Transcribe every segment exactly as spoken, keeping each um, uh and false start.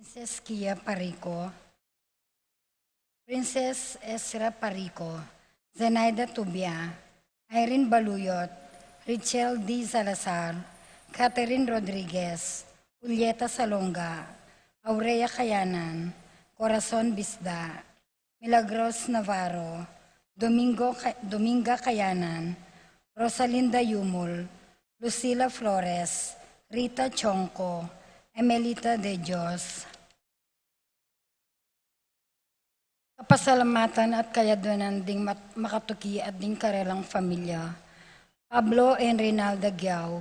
Princess Kia Parico, Princess Ezra Parico, Zenaida Tubia, Irene Baluyot, Richel D. Salazar, Catherine Rodriguez, Julieta Salonga, Aurea Kayanan, Corazon Bisda, Milagros Navarro, Domingo Ka-, Dominga Kayanan, Rosalinda Yumul, Lucila Flores, Rita Chonco, Emelita de Dios. Kapasalamatan at kayadwanan ding mat-, makatuki at ding karelang familia. Pablo and Reynalda Giao,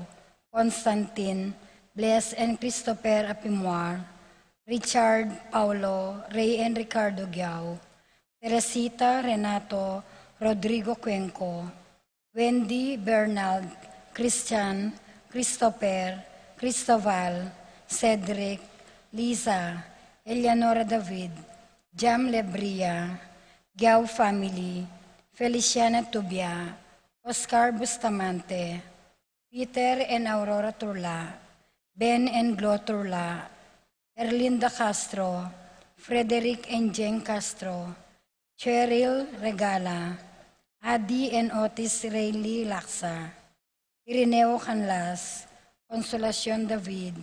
Constantine, Bless and Christopher Apimwar, Richard, Paulo, Ray and Ricardo Giao, Teresita, Renato, Rodrigo Cuenco, Wendy, Bernald, Christian, Christopher, Cristobal, Cedric, Liza, Eleanora David, Jam Lebria, Giao family, Feliciana Tubia, Oscar Bustamante, Peter and Aurora Turla, Ben and Glo Turla, Erlinda Castro, Frederick and Jane Castro, Cheryl Regala, Adi and Otis Rayleigh Laksa, Irineo Canlas, Consolacion David,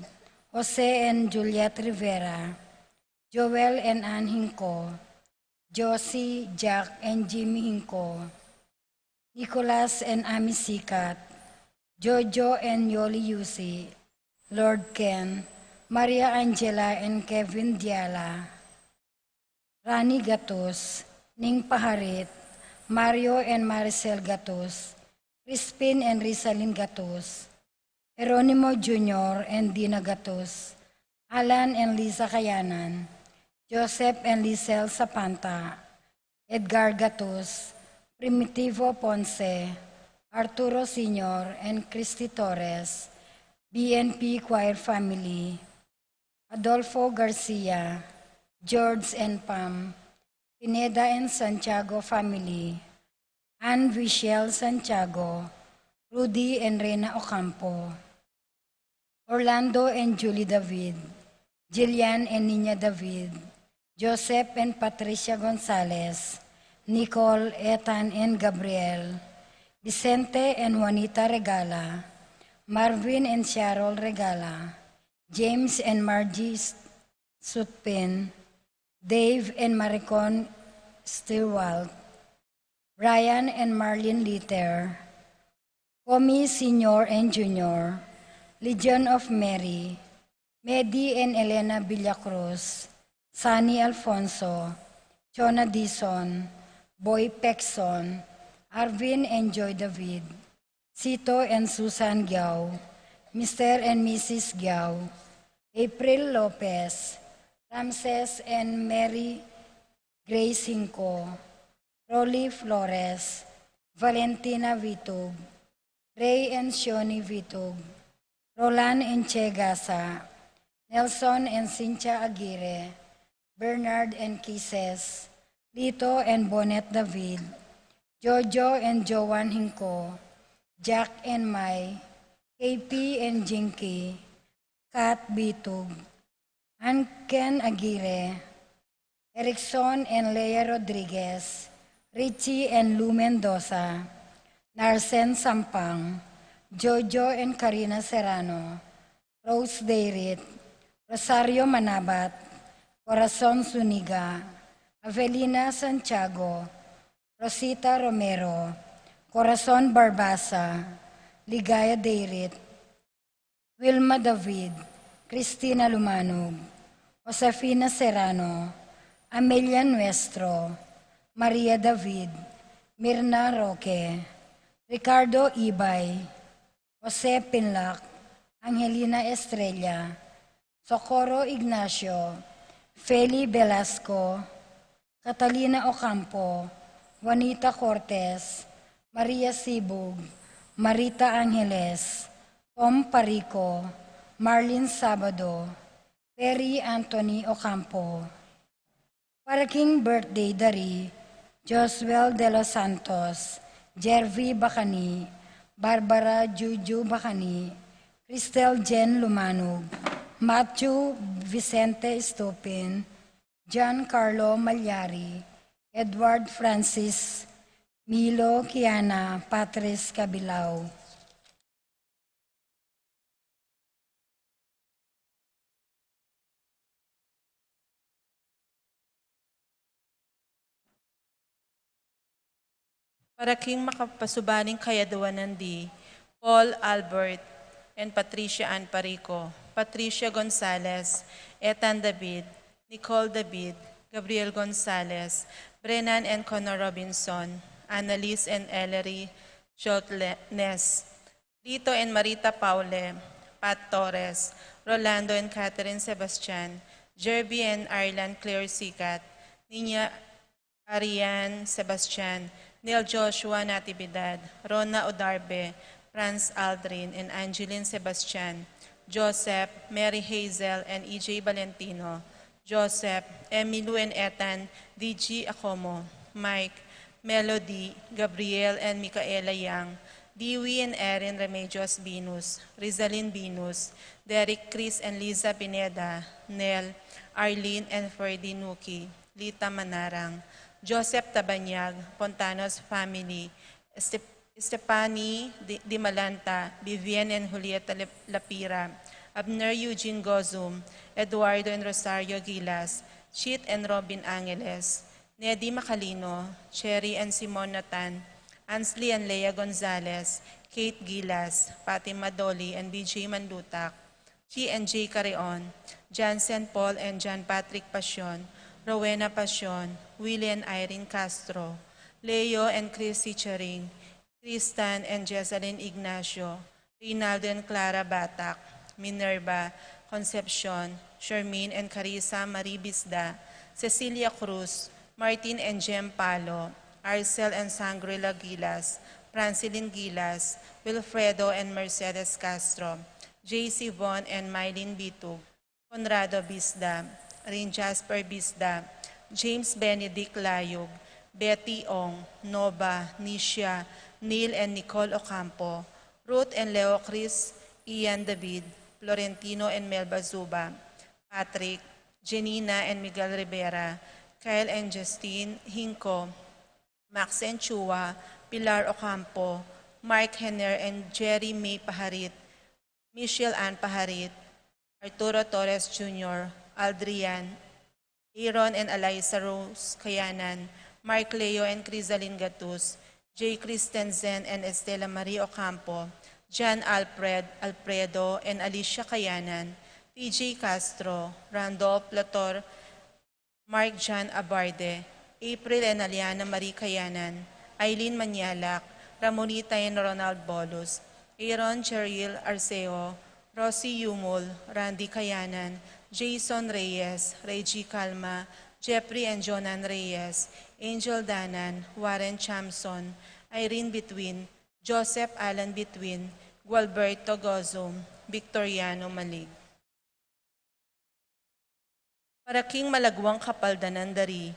Jose and Juliet Rivera, Joel and Ann Hinco, Josie, Jack and Jimmy Hinco, Nicolas and Ami Sikat, Jojo and Yoli Yusi, Lord Ken, Maria Angela and Kevin Diala, Rani Gatus, Ning Paharit, Mario and Maricel Gatus, Crispin and Rizalin Gatus, Jeronimo Junior and Dina Gatus, Alan and Lisa Kayanan, Joseph and Lisel Sapanta, Edgar Gatus, Primitivo Ponce, Arturo Senior and Christy Torres, B N P Choir family, Adolfo Garcia, George and Pam, Pineda and Santiago family, Ann Vishel Santiago, Rudy and Reyna Ocampo, Orlando and Julie David, Jillian and Nina David, Joseph and Patricia Gonzalez, Nicole, Ethan and Gabriel, Vicente and Juanita Regala, Marvin and Cheryl Regala, James and Margie S-, Sutpin, Dave and Maricon Stewart, Brian and Marlene Litter, Comi Senior and Junior, Legion of Mary, Medi and Elena Villacruz, Sunny Alfonso, Chona Dizon, Boy Pexon, Arvin and Joy David, Sito and Susan Giao, Mister and Missus Giao, April Lopez, Ramses and Mary Grace Hinco, Rolly Flores, Valentina Vitug, Ray and Shoni Vitug, Roland and Che Gasa, Nelson and Cynthia Aguirre, Bernard and Kises, Lito and Bonnet David, Jojo and Joan Hinco, Jack and Mai, K P and Jinky, Kat Bitug, Anken Aguirre, Erickson and Lea Rodriguez, Richie and Lou Mendoza, Narsen Sampang, Jojo and Karina Serrano, Rose Dayrit, Rosario Manabat, Corazon Zuniga, Avelina Santiago, Rosita Romero, Corazon Barbaza, Ligaya Dayrit, Wilma David, Cristina Lumanog, Josefina Serrano, Amelia Nuestro, Maria David, Mirna Roque, Ricardo Ibay, Jose Pinlac, Angelina Estrella, Socorro Ignacio, Feli Velasco, Catalina Ocampo, Juanita Cortez, Maria Sibug, Marita Angeles, Tom Parico, Marlin Sabado, Perry Anthony Ocampo. Para king birthday da ri Josuel de los Santos, Jervy Bacani, Barbara Juju Bacani, Cristel Jen Lumanog, Matthew Vicente Estupin, Giancarlo Malyari, Edward Francis, Milo Kiana, Patrice Cabilao. Para king makapasubaling kayaduanan di Paul Albert and Patricia Ann Parico, Patricia Gonzalez, Ethan David, Nicole David, Gabriel Gonzalez, Brennan and Connor Robinson, Annalise and Ellery Schultz-Ness, Lito and Marita Paule, Pat Torres, Rolando and Catherine Sebastian, Jerby and Arlan Claire Sicat, Nina Arian Sebastian, Neil Joshua Natividad, Rona Odarbe, Franz Aldrin and Angeline Sebastian, Joseph, Mary Hazel and E J Valentino, Joseph, Emilu and Ethan, D G Acomo, Mike, Melody, Gabriel and Micaela Yang, Dewey and Erin Remedios Binus, Rizalin Binus, Derek, Chris and Liza Pineda, Nel, Arlene and Ferdy Nuki, Lita Manarang, Joseph Tabanyag, Pontanos family, Estep-, Estefani Di, Dimalanta, Vivian and Julieta Lep-, Lapira, Abner Eugene Gozum, Eduardo and Rosario Gilas, Chit and Robin Angeles, Nedi Macalino, Cherry and Simon Natan, Ansley and Lea Gonzalez, Kate Gilas, Fatima Dolly and B J Manlutak, Chi and J Carreon, Jansen Paul and John Patrick Pasion, Rowena Pasion, Willie and Irene Castro, Leo and Chrissy Charing, Tristan and Jesselyn Ignacio, Reynaldo and Clara Batak, Minerva, Concepcion, Shermaine and Carissa Marie Bisda, Cecilia Cruz, Martin and Jem Palo, Arcel and Sangrila Gilas, Francilin Gilas, Wilfredo and Mercedes Castro, J C Von and Mylene Bitug, Conrado Bisda, Rin Jasper Bisda, James Benedict Layug, Betty Ong, Nova, Nisha, Neil and Nicole Ocampo, Ruth and Leo Chris, Ian David, Florentino and Melba Zuba, Patrick, Janina and Miguel Rivera, Kyle and Justine Hinco, Max and Chua, Pilar Ocampo, Mark Henner and Jerry May Paharit, Michelle Ann Paharit, Arturo Torres Junior, Aldrian, Aaron and Eliza Rose Kayanan, Mark Leo and Crisalin Gatus, Jay Christensen and Estela Marie Ocampo, John Alfred, Alfredo and Alicia Kayanan, T J Castro, Randolph Lator, Mark John Abarde, April and Aliana Marie Kayanan, Eileen Manyalak, Ramonita and Ronald Bolus, Aaron Cheryl Arceo, Rosie Yumul, Randy Kayanan, Jason Reyes, Reggie Calma, Jeffrey and Jonan Reyes, Angel Danan, Warren Chamson, Irene Bitwin, Joseph Alan Bitwin, Gualberto Gozum, Victoriano Malig. Para king malagwang kapaldanan dari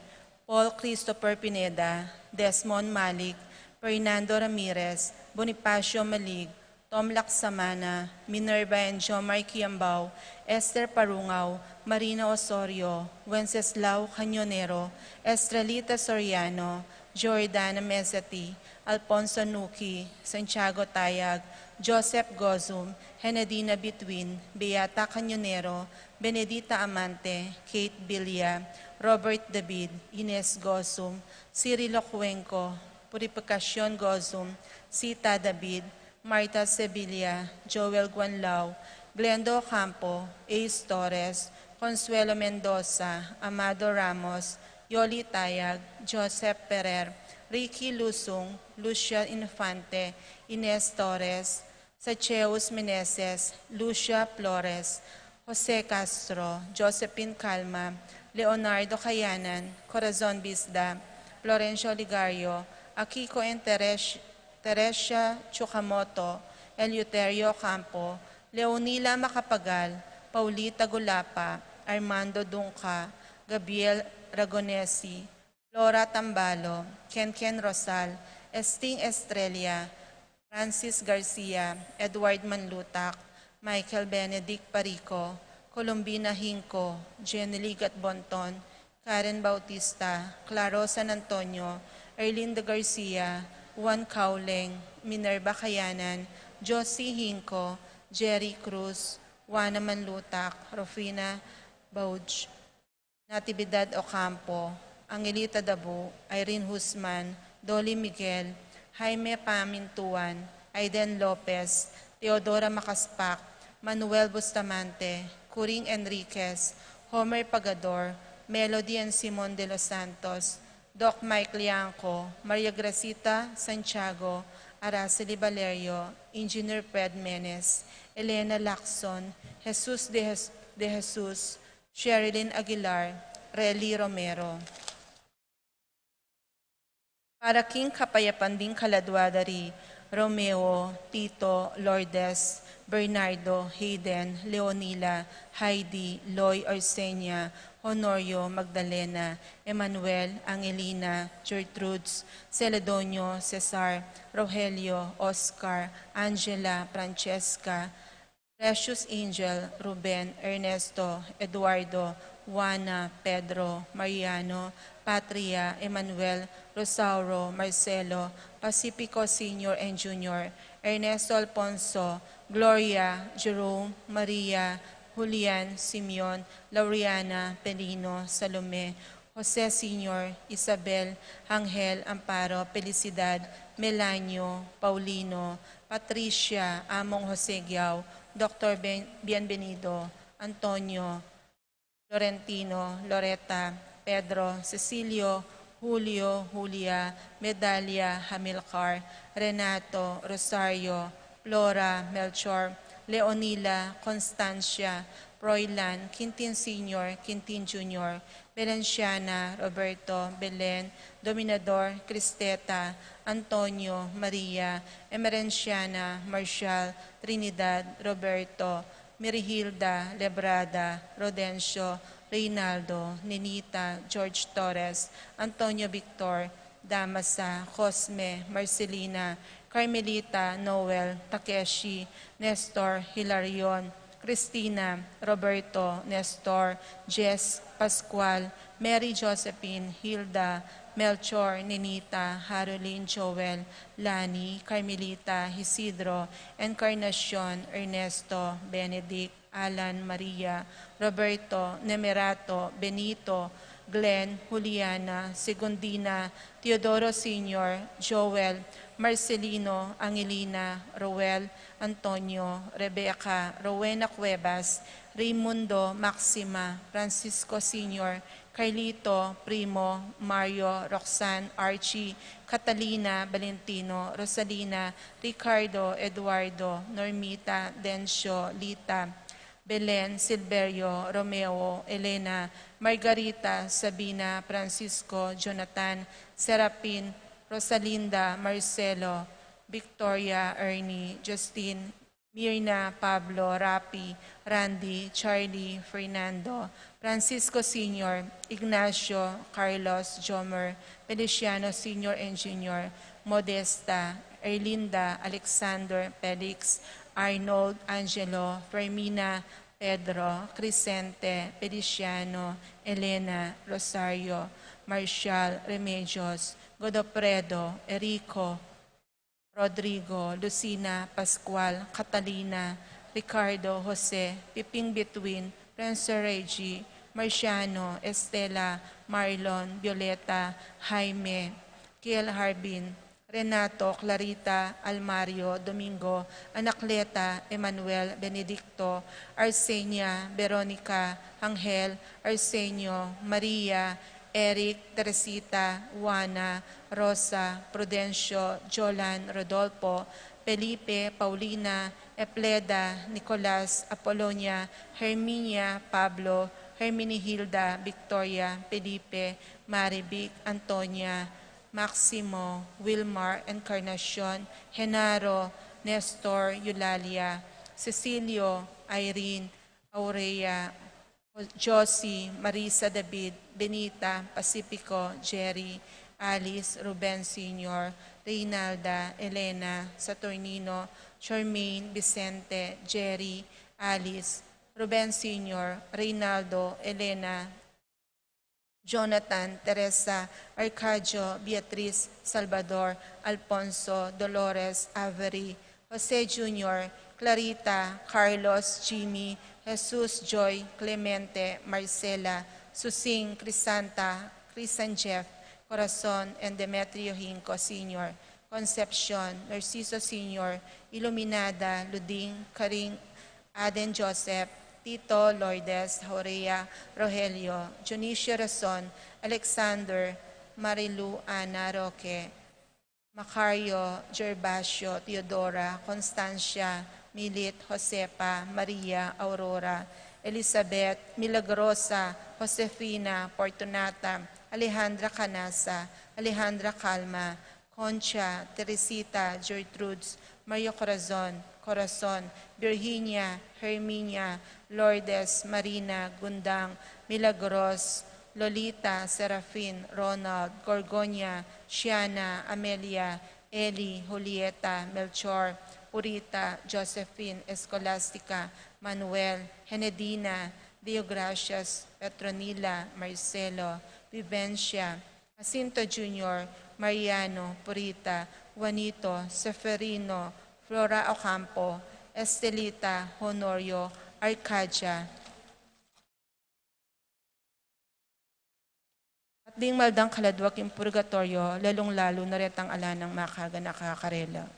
Paul Christopher Pineda, Desmond Malik, Fernando Ramirez, Bonifacio Malig, Tom Laksamana, Minerva and Jomar Kiambao, Esther Parungaw, Marina Osorio, Wenceslao Cañonero, Estrelita Soriano, Jordana Mesati, Alfonso Nuki, Santiago Tayag, Joseph Gozum, Henedina Bitwin, Beata Cañonero, Benedita Amante, Kate Bilia, Robert David, Ines Gozum, Cirilo Cuenco, Purificacion Gozum, Sita David, Martha Sevilla, Joel Guanlao, Glendo Ocampo, Ace Torres, Consuelo Mendoza, Amado Ramos, Yoli Tayag, Joseph Ferrer, Ricky Lusung, Lucia Infante, Ines Torres, Zacheus Meneses, Lucia Flores, Jose Castro, Josephine Calma, Leonardo Kayanan, Corazon Bisda, Florencio Ligario, Akiko and Teres-, Teresia Chukamoto, Eleuterio Ocampo, Leonila Macapagal, Paulita Gulapa, Armando Dungca, Gabriel Ragonesi, Flora Tambalo, Kenken Rosal, Esting Estrella, Francis Garcia, Edward Manlutak, Michael Benedict Parico, Colombina Hinco, Jenny Ligat Bonton, Karen Bautista, Claro San Antonio, Erlinda Garcia, Juan Cauleng, Minerva Kayanan, Josie Hinco, Jerry Cruz, Juana Manlutak, Rufina Bauj, Natividad Ocampo, Angelita Dabu, Irene Guzman, Dolly Miguel, Jaime Pamintuan, Aiden Lopez, Teodora Macaspac, Manuel Bustamante, Curing Enriquez, Homer Pagador, Melody and Simon de los Santos, Doc Mike Lianco, Maria Gracita Santiago, Araceli Valerio, Engineer Fred Menes, Elena Lacson, Jesus de, Jes- de Jesus, Sherilyn Aguilar, Relly Romero. Para king kapayapan ding kaladua da ri Romeo, Tito, Lourdes, Bernardo, Hayden, Leonila, Heidi, Loy, Arsenia, Honorio, Magdalena, Emmanuel, Angelina, Gertrudes, Celedonio, Cesar, Rogelio, Oscar, Angela, Francesca, Precious Angel, Ruben, Ernesto, Eduardo, Juana, Pedro, Mariano, Patria, Emmanuel, Rosauro, Marcelo, Pacifico Senior and Junior, Ernesto Alfonso, Gloria, Jerome, Maria, Julian, Simeon, Laureana, Pelino, Salome, Jose Senior, Isabel, Angel, Amparo, Felicidad, Melanio, Paulino, Patricia, Among Jose Giao, Doctor Ben- Bienvenido, Antonio, Florentino, Loreta, Pedro, Cecilio, Julio, Julia, Medalia, Hamilcar, Renato, Rosario, Flora, Melchor, Leonila, Constancia, Froilan, Quintin Senior, Quintin Junior, Belenciana, Roberto, Belen, Dominador, Cristeta, Antonio, Maria, Emerenciana, Marshall, Trinidad, Roberto, Mirihilda, Lebrada, Rodencio, Reynaldo, Ninita, George Torres, Antonio Victor, Damasa, Cosme, Marcelina, Carmelita, Noel, Takeshi, Nestor, Hilarion, Cristina, Roberto, Nestor, Jess, Pascual, Mary Josephine, Hilda, Melchor, Ninita, Harolin, Joel, Lani, Carmelita, Isidro, Encarnacion, Ernesto, Benedict, Alan, Maria, Roberto, Nemerato, Benito, Glenn, Juliana, Segundina, Teodoro Senior, Joel, Marcelino, Angelina, Roel, Antonio, Rebecca, Rowena Cuevas, Raimundo, Maxima, Francisco Senior, Carlito, Primo, Mario, Roxanne, Archie, Catalina, Valentino, Rosalina, Ricardo, Eduardo, Normita, Dencio, Lita, Belen, Silverio, Romeo, Elena, Margarita, Sabina, Francisco, Jonathan, Serapin, Rosalinda, Marcelo, Victoria, Ernie, Justin, Mirna, Pablo, Rapi, Randy, Charlie, Fernando, Francisco Senior, Ignacio, Carlos, Jomer, Feliciano Senior and Junior, Modesta, Erlinda, Alexander, Felix, Arnold, Angelo, Fermina, Pedro, Crescente, Feliciano, Elena, Rosario, Marshall, Remedios, Godofredo, Erico, Rodrigo, Lucina, Pascual, Catalina, Ricardo, Jose, Piping Between, Prince Reggie, Marciano, Estela, Marlon, Violeta, Jaime, Kiel Harbin, Renato, Clarita, Almario, Domingo, Anacleta, Emmanuel, Benedicto, Arsenia, Veronica, Angel, Arsenio, Maria, Eric, Teresita, Juana, Rosa, Prudencio, Jolan, Rodolfo, Felipe, Paulina, Epleda, Nicolas, Apolonia, Herminia, Pablo, Herminihilda, Victoria, Felipe, Marivic, Antonia, Maximo, Wilmar, Encarnacion, Genaro, Nestor, Eulalia, Cecilio, Irene, Aurea, Josie, Marisa, David, Benita, Pacifico, Jerry, Alice, Ruben Senior, Reynalda, Elena, Saturnino, Charmaine, Vicente, Jerry, Alice, Ruben Senior, Reynaldo, Elena, Jonathan, Teresa, Arcadio, Beatriz, Salvador, Alfonso, Dolores, Avery, Jose Junior, Clarita, Carlos, Jimmy, Jesus, Joy, Clemente, Marcela, Susing, Crisanta, Chris and Jeff, Corazon, and Demetrio Hinco Senior, Concepcion, Narciso Senior, Iluminada, Luding, Karing, Aden Joseph, Tito, Lourdes, Horea, Rogelio, Dionisio Rason, Alexander, Marilu, Ana, Roque, Macario, Gervasio, Teodora, Constancia, Milit, Josefa, Maria, Aurora, Elizabeth, Milagrosa, Josefina, Fortunata, Alejandra Canasa, Alejandra Calma, Concha, Teresita, Gertrudes, Mario Corazon, Corazon, Virginia, Herminia, Lourdes, Marina, Gundang, Milagros, Lolita, Serafin, Ronald, Gorgonia, Shiana, Amelia, Eli, Julieta, Melchor, Purita, Josephine, Escolastica, Manuel, Henedina, Deogracias, Petronila, Marcelo, Vivencia, Jacinto Junior, Mariano, Purita, Juanito, Seferino, Flora Ocampo, Estelita, Honorio, Arcadia. At ding maldang kaladwa king purgatoryo, lalung-lalu na retang ala nang makaganaka karela.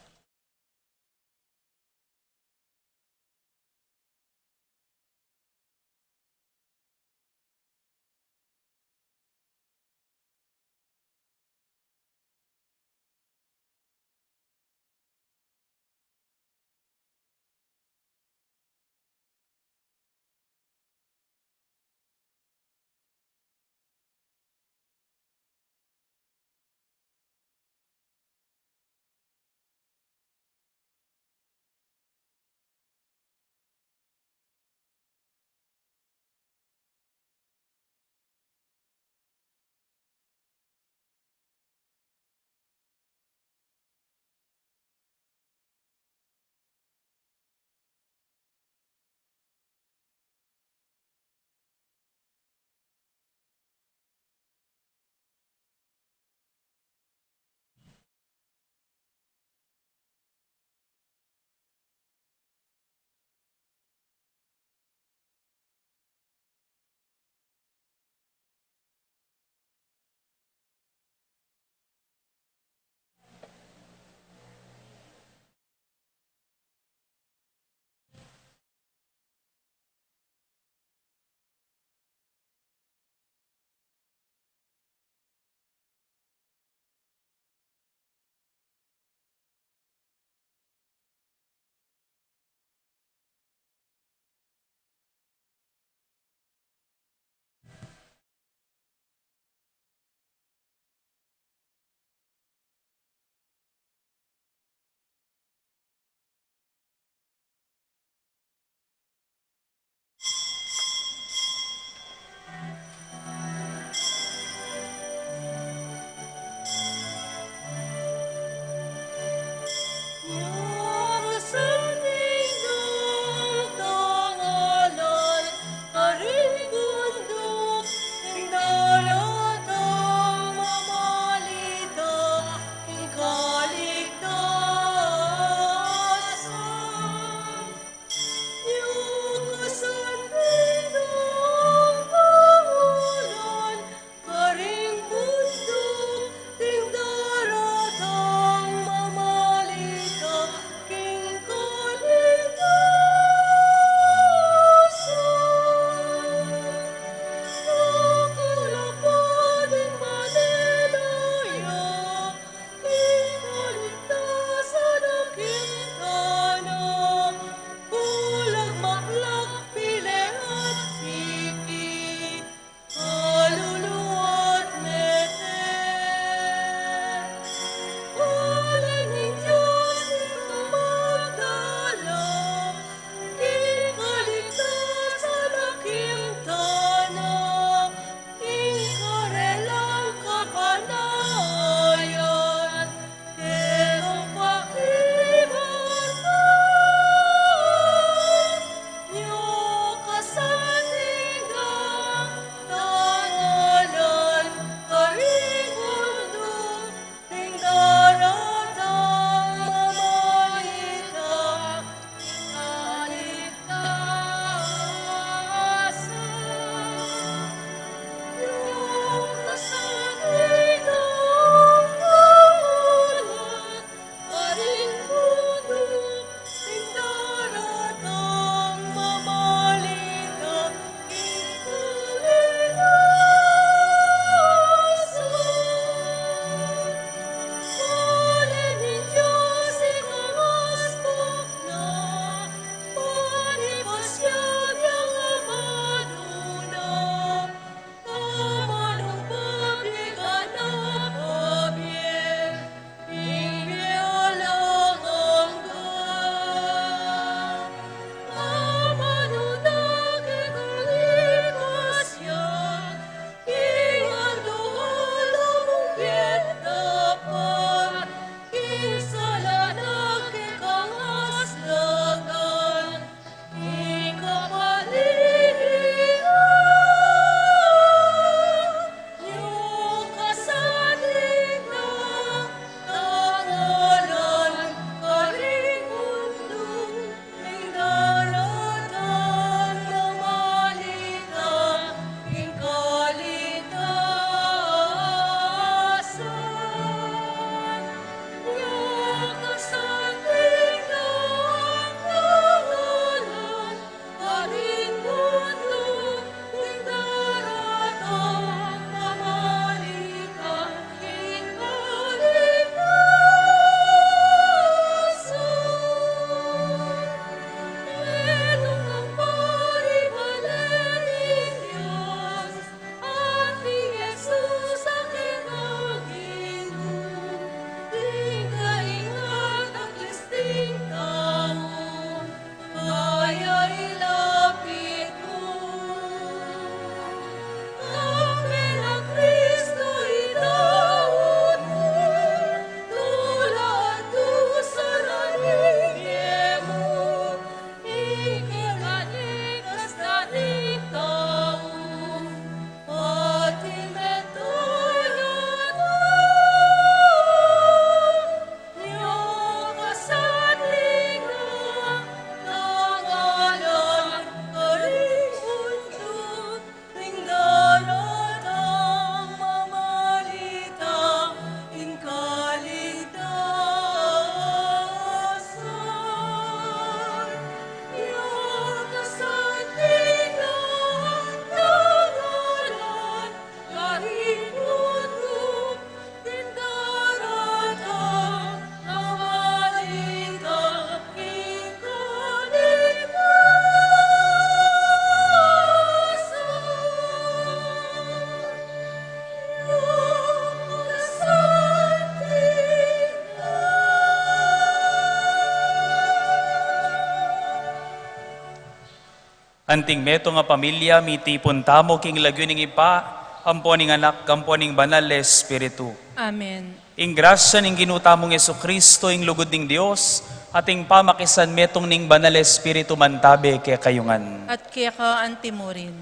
Anting metung a pamilya, mitipun tamu king lagyu ning Ibpa, ampo ning Anak, ampo ning Banal a Espiritu. Amen. Ing grasya ning Ginu tamung Jesucristo, ing lugud ning Dios, at ing pamakisanmetung ning Banal a Espiritu mantabe kekayu ngan. At keka antimurin.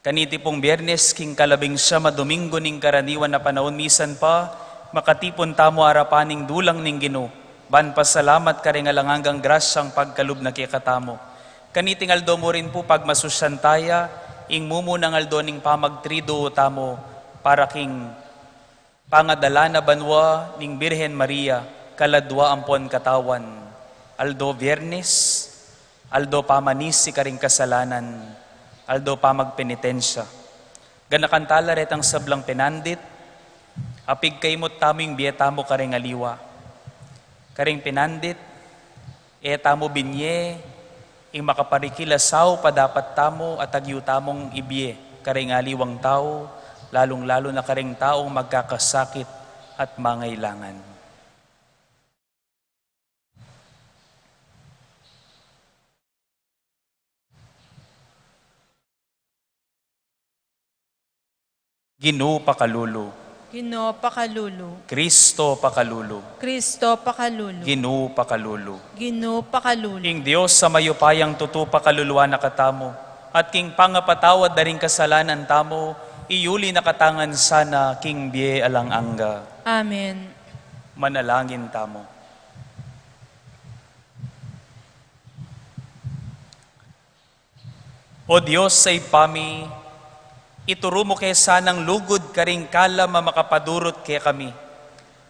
Kaniti pung Biernes, king kalabing siyam a Domingo ning karaniwan a panaun, misan pa, makatipun tamu arapan ning dulang ning Ginu, ban pasalamat karing alang anggang grasyang pagkalub na kekatamu. Kaniting aldo mu rin pu pagmasusyan taya, ing mumunang aldo ning pamagtriduo tamu, para king pangadala na banua ning Birhen Maria, kaladua ampon katawan, aldo Biernes, aldo pamanisi karing kasalanan, aldo pamagpenitensya. Ganakan tala retang sablang pinandit, apigkaimut tamu ing bie tamu karing aliwa. Karing pinandit, e tamu binye ing makaparikil a saup a dapat tamu at agyu tamung ibie karing aliwang tau, lalung-lalu na karing taung magkakasakit at mangailangan. Ginu pakalulu. Ginu pakalulu. Kristo pakalulu. Kristo pakalulu. Ginu pakalulu. Ginu pakalulu. Ing Dios a mayupayang tutu pakaluluan na katamu, at king pangapatawad da ring kasalanan tamu, iyuli na kata ngan sana king bie alang angga. Amen. Manalangin tamu. O Dios a Ibpa mi, ituru mu ke sanang lugud karing kalam a makapadurut kekami.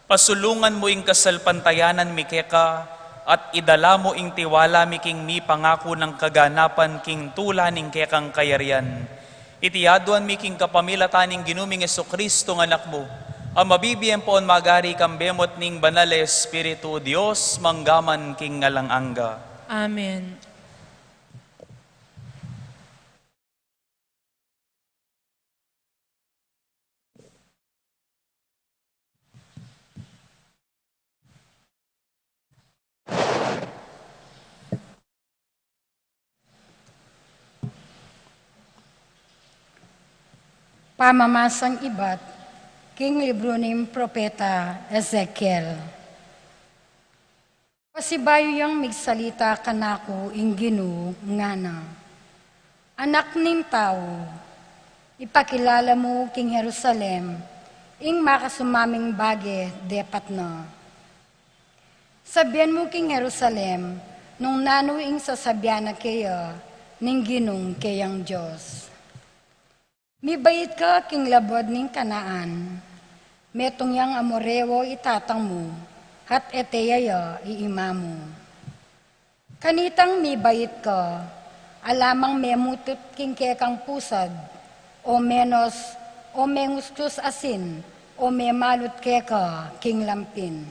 Pasulungan mu ing kasalpantayanan mi keka, at idala mu ing tiwala mi king mipangaku nang kaganapan king tula ning kekang kayarian. Iti aduan mi king kapamilatan ning Ginu ming Jesucristo nga Anak mu, a mabibie ampon magari kambe mu at ning Banal a Espiritu, Dios, mangga man king alang angga. Amen. Pamamasang ibat king libru ning propeta Ezekiel. Pasibayu yang migsalita kanaku ing Ginu, ngana: Anak ning tau, ipakilala mu king Jerusalem ing makasumaming bage depat na. Sabian mu king Jerusalem nung nanu ing sasabian na keya ning Ginung keyang Dios. Mibait ka king labud ning Kanaan, metung yang Amoreo i tatang mu, at Eteo ya i ima mu. Kanitang mibait ka, ala mang memutut king kekang pusad, o menos, o mengustus asin, o memalut keka king lampin.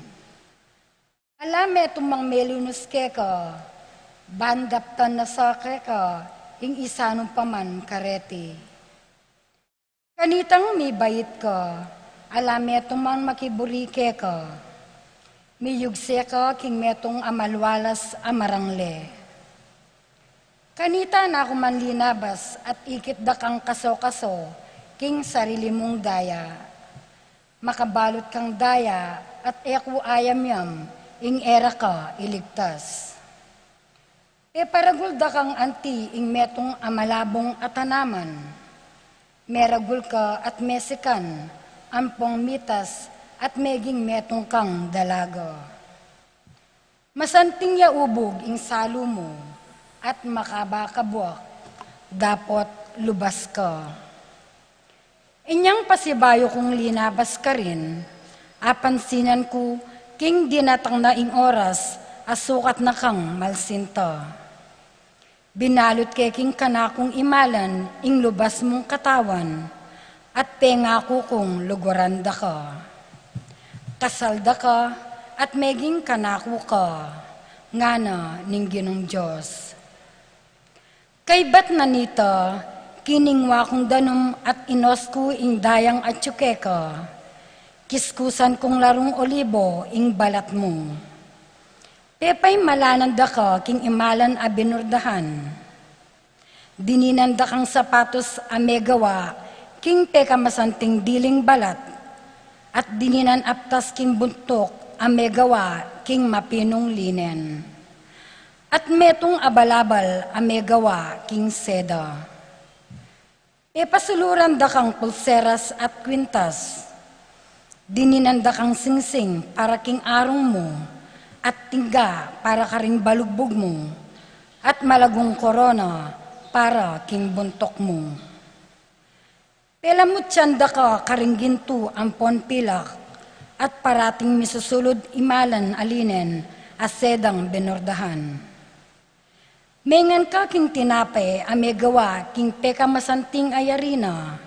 Ala metung mang melunus keka, ban daptan na sa keka ing isa nung paman kareti. Kanitang mibait ka, ala metung mang makiburi keka, miyugse ka king metung a malualas a marangle. Kanita na ku man linabas at ikit da kang kaso-kaso king sarili mung daya. Makabalut kang daya at e ku ayamyam ing e ra ka iligtas. Peparagul da kang anti ing metung a malabung a tanaman. Meragul ka at mesikan ampong mitas at meging metung kang dalaga. Masanting ya ubug ing salu mu, at makaba ka buak, dapot lubas ka. Inyang pasibayu kung linabas ka rin, apansinan ku king dinatang na ing oras a sukat na kang malsinta. Binalut ke king kanakung imalan ing lubas mung katawan, at pengaku kung luguran da ka. Kasal da ka, at meging kanaku ka, ngana ning Ginung Dios. Kaybat na nita, kiningwa kung danum at inos ku ing dayang atyu keka, kiskusan kung larung olibo ing balat mu. Pepaimalanan da ka king imalan a binurdahan. Dininan da kang sapatus a megawa king pekamasanting diling balat, at dininan aptas king buntuk a megawa king mapinung linen, at metung a balabal a megawa king seda. Pepasuluran da kang pulseras at kwintas. Dininan da kang singsing para king arung mu, at tingga para karing balugbug mu, at malagung korona para king buntuk mu. Pelamutyan da ka karing gintu ampon pilak, at parating misusulud imalan a linen a sedang benordahan. Mengan ka king tinape a megawa king pekamasanting a yarina,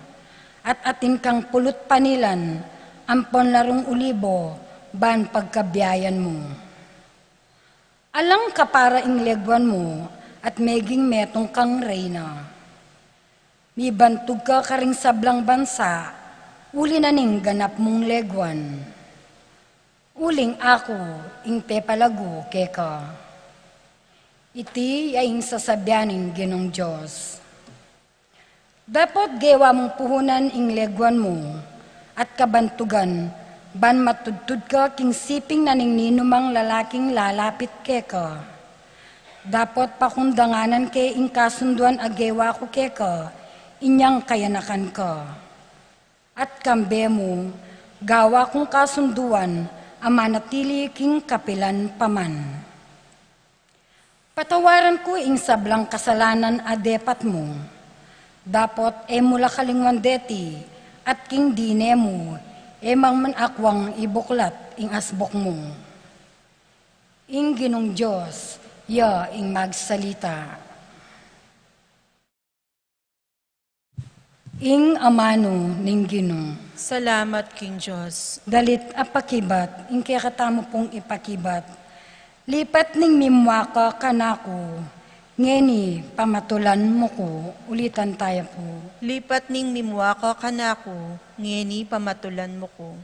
at atin kang pulut panilan ampon larung ulibo ban pagkabiayan mu. Alang kapara ing leguan mu, at meging metung kang reyna. Mibantug ka karing sablang bansa, uli na ning ganap mung leguan. Uling aku ing pepalagu keka. Iti ya ing sasabian ning Ginung Dios. Dapot gewa mung puhunan ing leguan mu, at kabantugan, ban matudtud ka king siping na ning ninumang lalaking lalapit keka. Dapot pakundanganan ke ing kasunduan a gewa ku keka inyang kayanakan ka. At kambe mu, gawa kung kasunduan a manatili king kapilan pa man. Patawaran ku ing sablang kasalanan a depat mu. Dapot e mu la kalingwan deti, at king dine mu, e mangman akwang ibuklat ing asbuk mu. Ing Ginung Dios ya ing magsalita. Ing amanu ning Ginu. Salamat king Dios. Dalit a pakibat, ing kekatamu pung ipakibat. Lipat ning mimua ka kanaku, ngeni pamatulan mu ku. Ulitan taya pu. Lipat ning mimua ka kanaku, ngeni pamatulan mu ku.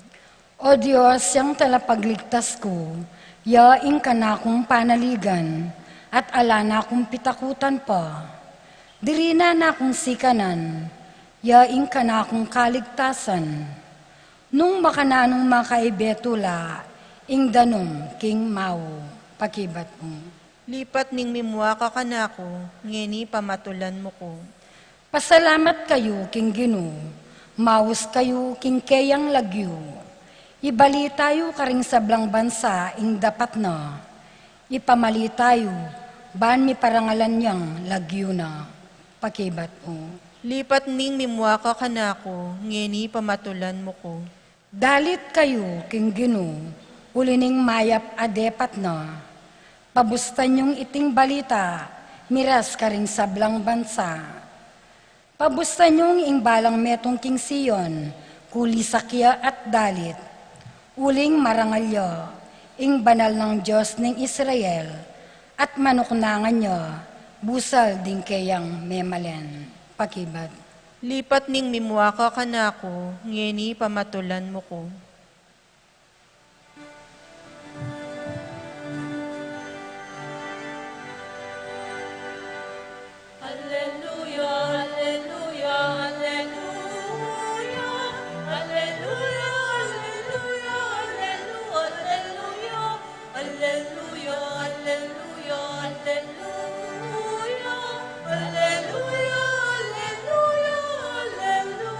O Dios, yang talapagligtas ku, ya ing kanakung panaligan, at ala na kung pitakutan pa. Diri na na kung sikanan, ya ing kanakung kaligtasan. Nung makananung makaibe tula, ing danum king mau, pakibat mu. Lipat ning mimua ka kanaku, ngeni pamatulan mu ku. Pasalamat kayu king Ginu, maus kayu king keyang lagyu. Ibalita yu karing sablang bansa ing dapat na. Ipamalita yu, ban miparangalan yang lagyu na. Pakibat mu. Lipat ning mimua ka kanaku, ngeni pamatulan mu ku. Dalit kayu king Ginu, uli ning mayap a depat na. Pabustan yung iting balita, miras karing sablang bansa. Pabustan yung ing balang metung king Sion, kulisak ya at dalit. Uling marangal ya, ing banal nang Dios ning Israel, at manuknangan ya, busal ding keyang memalen. Pakibat. Lipat ning mimua ka kanaku, ngeni pamatulan mu ku. Alleluia, alleluia, alleluia. Alleluia, alleluia, alleluia. Alleluia, alleluia, alleluia. Alleluia, alleluia, alleluia.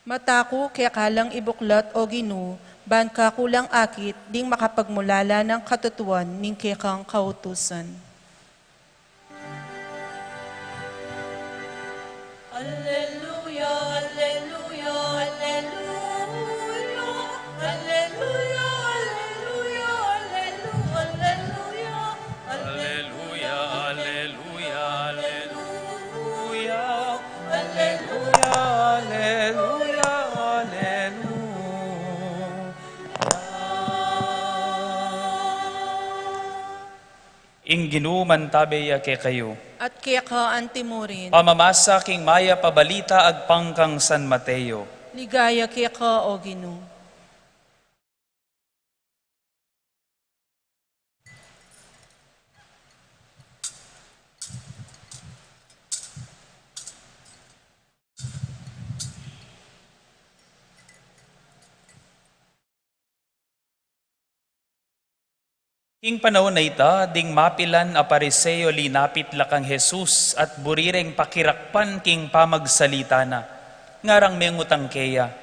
Mata ku keka lang ibuklat, O Ginu, ban kaku lang akit ding makapagmulala nang katutuan ning kekang kautusan. Alleluia, alleluia, alleluia. Alleluia, alleluia, alleluia, alleluia. Alleluia, alleluia, alleluia. Alleluia, alleluia, alleluia. Ing Ginu mantabe ya kekayu. At keka antimurin. Pamamasa king Mayap a Balita agpang kang San Mateo. Ligaya keka, O Ginu. King panaun a ita, ding mapilan a Pariseo linapit la kang Jesus at buri reng pakirakpan king pamagsalita na. Ngarang mengutang keya,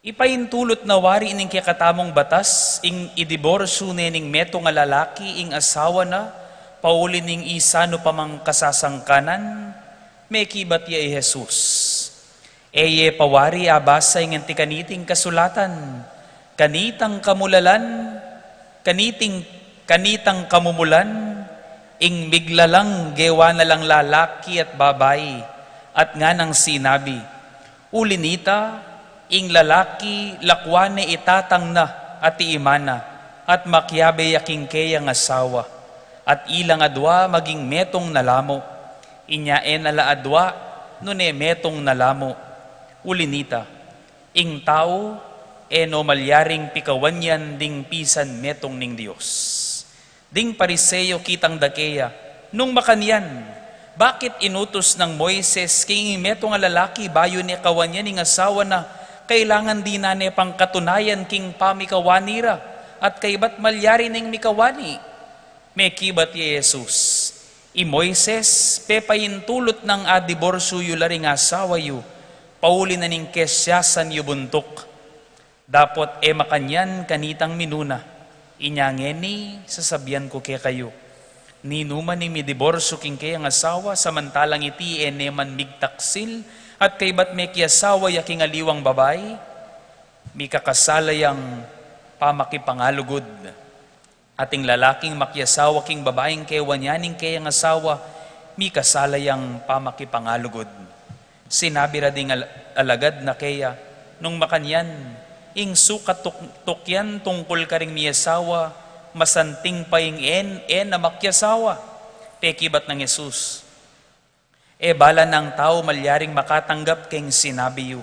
ipaintulut na wari ning kekatamung batas ing idiborsyu ne ning metung a lalaki ing asawa na pauli ning isanu pa mang kasasangkanan? Mekibat ya i Jesus, e ye pa wari abasa ing anti kaniting kasulatan, kanitang kamulalan, kaniting, kanitang kamumulan, ing miglalang gewa na lang lalaki at babai, at nganang sinabi, uli nita, ing lalaki lakwan ne i tatang na at i ima na, at makiabe ya king keyang asawa, at ilang adwa maging metung na lamu. Inya e na la adwa, nune metung na lamu. Uli nita, ing tau e no malyaring pikawan yan ding pisan metung ning Dios. Ding Pariseo kitang da keya, nung makanyan, bakit inutus nang Moises king metung a lalaki bayu ne kawan yan ing asawa na, kailangan dinan ne pang katunayan king pamikawani ra, at kaybat malyari neng mikawani? Mekibat i Jesus, i Moises pepaintulut nang adiborsyu yu la ring asawa yu, pauli na ning kesiasan yu buntuk. Dapot e makanyan kanitang minuna. Inya ngeni, sasabian ku kekayu, ninuman ing midiborsyu king keyang asawa, samantalang iti e ne man migtaksil, at kaybat mekiasawa ya king aliwang babai, mikakasala yang pamakipangalugud. At ing lalaking makiasawa king babaing kewan ya ning keyang asawa, mikasala yang pamakipangalugud. Sinabi ra ding al-, alagad na keya, nung makanyan, ing sukat tuk-, tukyan tungkul karing miasawa, masanting pa ing e n-, e na makiasawa. Pekibat nang Jesus, e bala nang tau malyaring makatanggap king sinabi yu,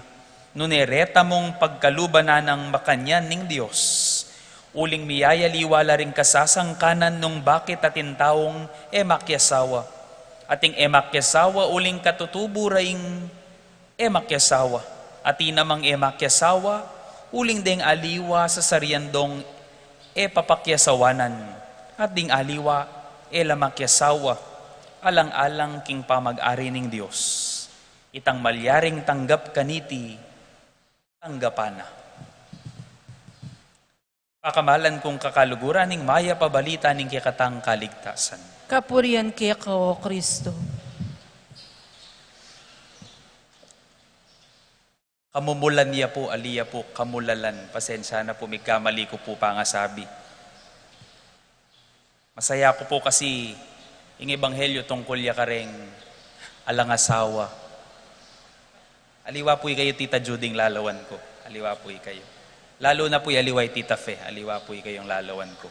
nune reta mung pagkaluban na nang makanyan ning Dios. Uling miyayaliwa la ring kasasangkanan nung bakit atin taung e makiasawa. Ating e makiasawa uling katutubu ra ing e makiasawa. Atin namang e makiasawa uling deng aliwa sasarian dong e papakiasawanan, at ding aliwa e la makiasawa, alang-alang king pamag-ari ning Dios. Itang malyaring tanggap kaniti, tanggapan na. Pakamalan kung kakaluguran ning mayap a balita ning kekatang kaligtasan. Kapurian keka, O Kristo. Kamumulan ya pu, ali ya pu, kamulalan. Pasensya na pu, migkamali ku pu pangasabi. Masaya ku pu kasi ing ebanghelyo tungkul ya kareng alang asawa. Aliwa pu ikayu, Tita Judy, ing lalawan ku. Aliwa pu ikayu. Lalu na pu aliwa i Tita Fe. Aliwa pu ikayu ing lalawan ku.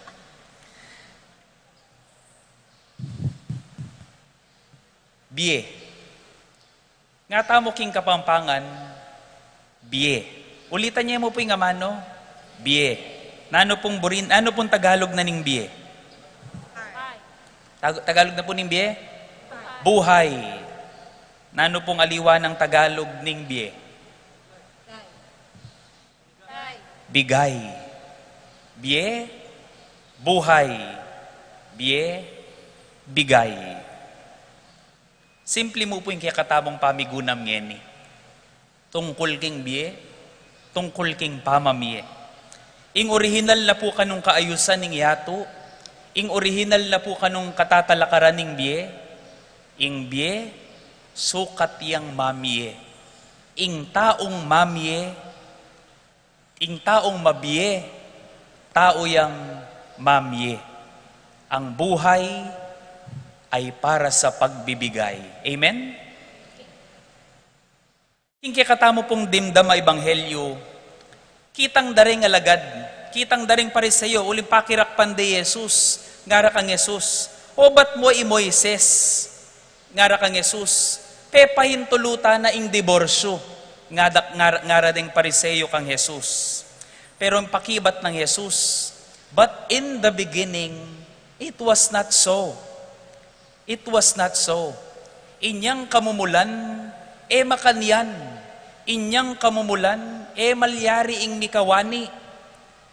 Bie. Nga tamu king Kapampangan, bie. Ulitan ye mu pu ing amanu, bie. Nanu pung burin, nanu pung Tagalog na ning bie? Tag-, Tagalog na pu ning bie? Buhay. Nanu pung aliwa nang Tagalog ning bie? Bigay. Bie, buhay. Bie, bigay. Simple mu pu ing kekatamung pamigunam ngeni. Tungkul king bie, tungkul king pamamie. Ing orihinal na pu kanung kaayusan ning yatu, ing orihinal na pu kanung katatalakaran ning bie, ing bie, sukat yang mamie. Ing taung mamie, ing taung mabie, tau yang mamie. Ang buhay ay para sa pagbibigay. Amen? King kekatamu pung dimdam a ebanghelyo, kitang da ring alagad, kitang da ring Pariseo, uling pakirakpan de Jesus, ngara kang Jesus, Pobat mo i Moises, ngara kang Jesus, pepahintulutan na ing diborsyu, ngada, ngara, ngara deng Pariseo kang Jesus. Pero ing pakibat nang Jesus, "But in the beginning, it was not so." It was not so. Inyang kamumulan, e makanyan. Inyang kamumulan, e malyari ing mikawani.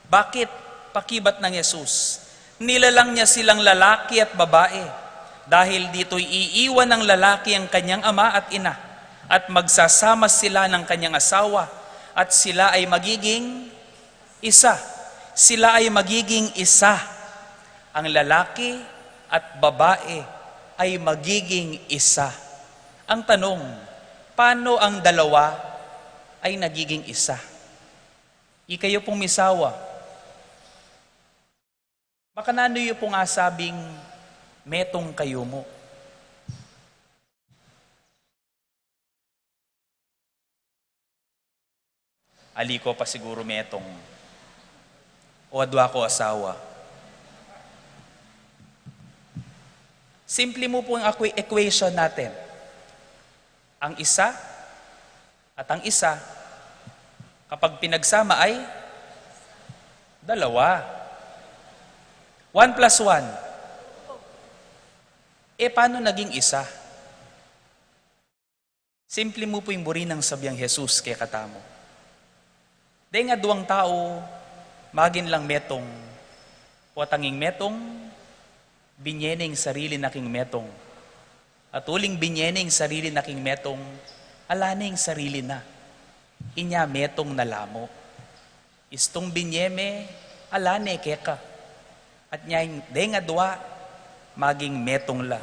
Bakit? Pakibat nang Jesus, nilalang niya silang lalaki at babae. Dahil dito'y iiwan ng lalaki ang kanyang ama at ina, at magsasama sila ng kanyang asawa, at sila ay magiging isa. Sila ay magiging isa. Ang lalaki at babae ay magiging isa. Ang tanong, paano ang dalawa ay nagiging isa? Ikayo pung misawa, makananu yu pung asabing metung kayu mu? Ali ko pa siguru metung o adwa ko asawa. Simple mu pung equa-, equation natin. Ang isa at ang isa, kapag pinagsama ay dalawa. One plus one. E, paano naging isa? Simple mu pu ing buri nang sabiang Jesus kekatamu. Deng aduang tau, magin lang metung, o at ing metung, binie ne ing sarili na king metung. At uling binie ne ing sarili na king metung, ala ne ing sarili na. Inya metung na la mu. Istung binie me, ala ne keka. At inya ing deng adua, maging metung la.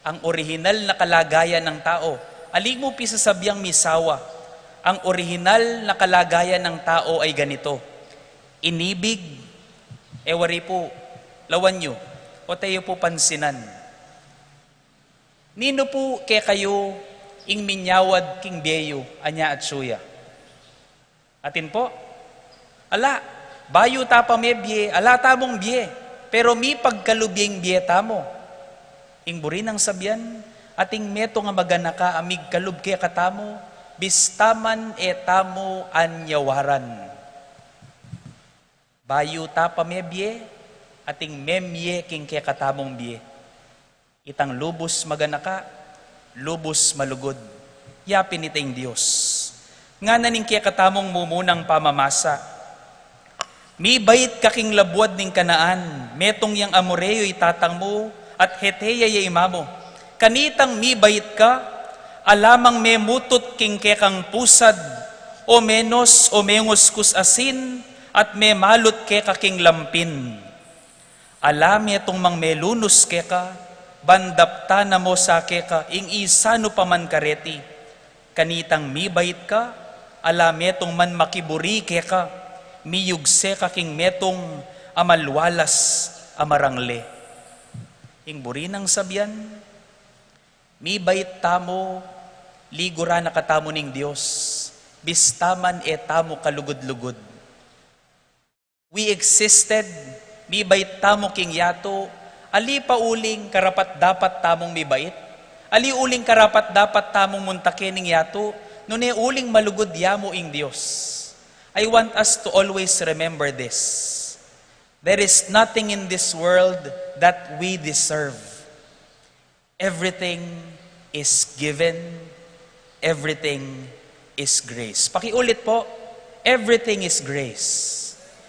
Ang orihinal na kalagayan ng tao, ali mu pu sasabiang misawa, ang orihinal na kalagayan ng tao ay ganito. Inibig, e wari pu, lawan yu, o teyu pu pansinan. Ninu pu kekayu ing minyawad king bie yu, anya atsu ya? Atin pu, ala, bayu ta pa mebie, ala tamung bie, pero mipagkalub ya ing bie tamu. Ing buri nang sabian, atin metung a maganaka a migkalub kekatamu, bista man e tamu anyawaran. Bayu ta pa mebie, atin memie king kekatamung bie. Itang lubus maganaka, lubus malugud. Ya pin ita ing Dios. Ngana ning kekatamung mumunang pamamasa. Mibait ka king labuad ning Kanaan, metung yang Amoreo i tatang mu, at Hetea ya i ama mu. Kanitang mibait ka, ala mang memutut king kekang pusad, o menos, o menguskus asin, at memalut keka king lampin. Ala metung mang melunus keka, ban daptan na mo sa keka ing isanu pa man kareti. Kanitang mibait ka, ala metung man makiburi keka, miyugse ka king metung a malwalas a marangle. Ing buri nang sabian, mibait tamu, liguran na katamu ning Dios, bista man e tamu kalugud-lugud. We existed, mibait tamu king yatu, ali pa uling karapat-dapat tamung mibait, ali uling karapat-dapat tamung muntaken ning yatu, nune uling malugud ya mu ing Dios. I want us to always remember this. There is nothing in this world that we deserve. Everything is given, everything is grace. Pakiulit po, everything is grace.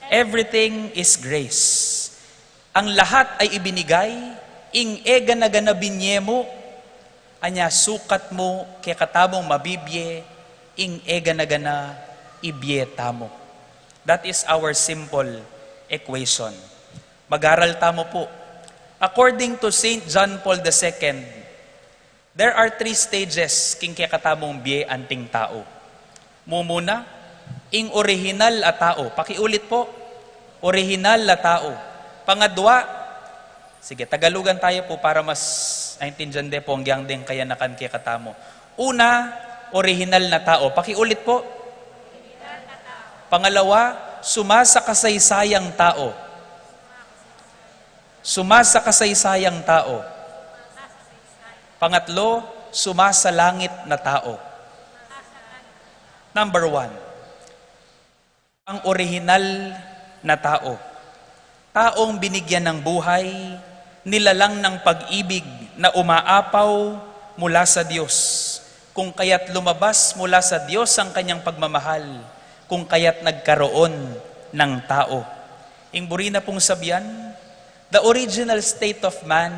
Everything is grace. Ang lahat ay ibinigay, ing e gana-gana binie mu, anya sukat mu kekatamung mabibie, ing e gana-gana ibie tamu. That is our simple equation. Mag-aral tamu pu. According to Saint John Paul the Second, there are three stages king kekatamung bie anting tau. Mumuna, ing orihinal a tau. Pakiulit pu, orihinal a tau. Pangadua, sige, Tagalugan tayu pu para mas aintindian de pu ing agyang deng kayanakan kekatamu. Una, orihinal na tau. Pakiulit pu. Pangalawa, sumasakasaysayang tau. Suma sa kasaysayang tao. Pangatlo, suma sa langit na tao. Number one, ang orihinal na tao. Taong binigyan ng buhay, nilalang ng pag-ibig na umaapaw mula sa Diyos, kung kaya't lumabas mula sa Diyos ang kanyang pagmamahal, kung kaya't nagkaroon ng tao. Ing buri na pung sabian, the original state of man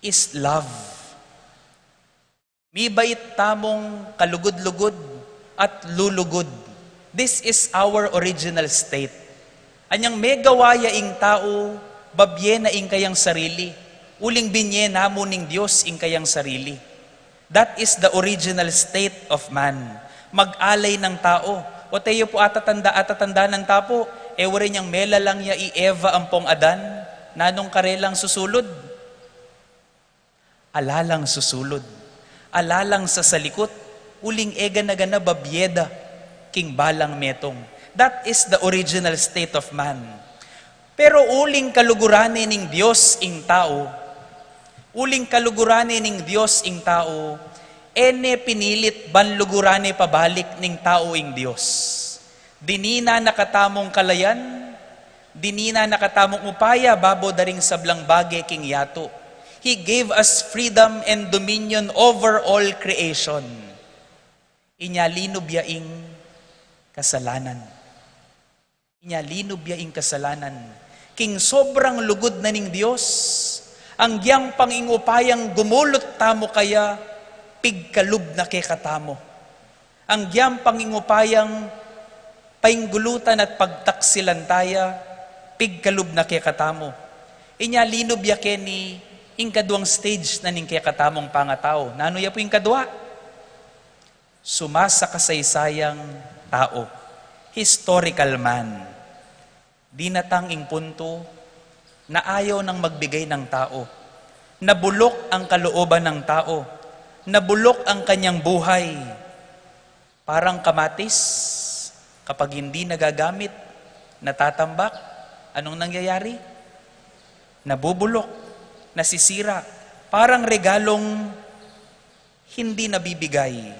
is love. Mibait tamung kalugud-lugud at lulugud. This is our original state. Anyang megawa ya ing tau, babie na ing kayang sarili, uling binie na mu ning Dios ing kayang sarili. That is the original state of man. Mag-alay ng tau. O teyu pu, atatanda, atatanda nang tapu, e wari nyang melalang ya i Eva ampong Adan, nanung karelang susulud? Ala lang susulud, ala lang sasalikut, uling e gana-gana babie da king balang metung. That is the original state of man. Pero uling kaluguran ne ning Dios ing tau, uling kaluguran ne ning Dios ing tau, e ne pinilit ban luguran ne pabalik ning tau ing Dios. Dininan na katamung kalayan, dininan na katamung upaya babo da ring sablang bage king yatu. He gave us freedom and dominion over all creation. Inya linub ya ing kasalanan. Inya linub ya ing kasalanan. King sobrang lugud na ning Dios, anggyang pang ing upayang gumulut tamu kaya, pigkalub na kekatamu. Anggyang pang ing upayang painggulutan at pagtaksilan taya, pigkalub na kekatamu. Inya linub ya keni ing kaduang stage na ning kekatamung pangatau. Nanu ya pu ing kadua? Suma sa kasaysayang tau, historical man. Dinatang ing puntu na ayaw nang magbigay ng tau. Nabulok ang kalooban ng tau. Nabulok ang kanyang buhay. Parang kamatis, kapag hindi nagagamit, natatambak, anong nangyayari? Nabubulok, nasisira. Parang regalong hindi nabibigay,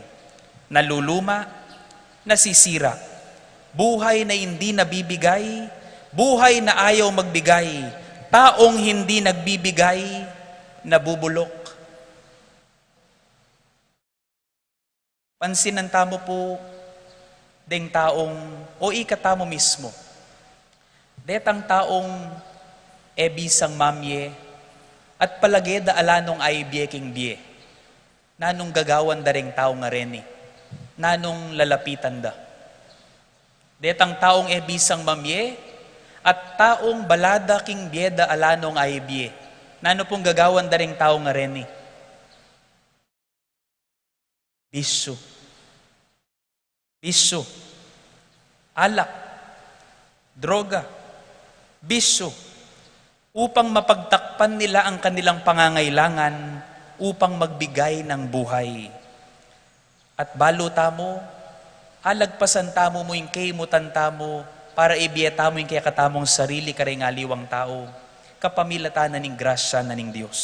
naluluma, nasisira. Buhay na hindi nabibigay, buhay na ayaw magbigay, taong hindi nagbibigay, nabubulok. Pansinan tamu pu deng taong, o ikatamu mismu. Detang taong e bisang mamie at palage da ala nung aibie king bie. Nanung gagawan da reng tau ngareni? Nanung lalapitan da? Detang taong e bisang mamie at taong balada king bie da ala nung aibie. Nanu pung gagawan da reng tau ngareni? Bisyu. Bisyu. Alak. Droga. Bisyu. Upang mapagtakpan nila ang kanilang pangangailangan, upang magbigay ng buhay. At balu tamu, alagpasan tamu mu ing kaimutan tamu, para ibie tamu ing kekatamung sarili kareng aliwang tau, kapamilatan na ning grasya na ning Dios.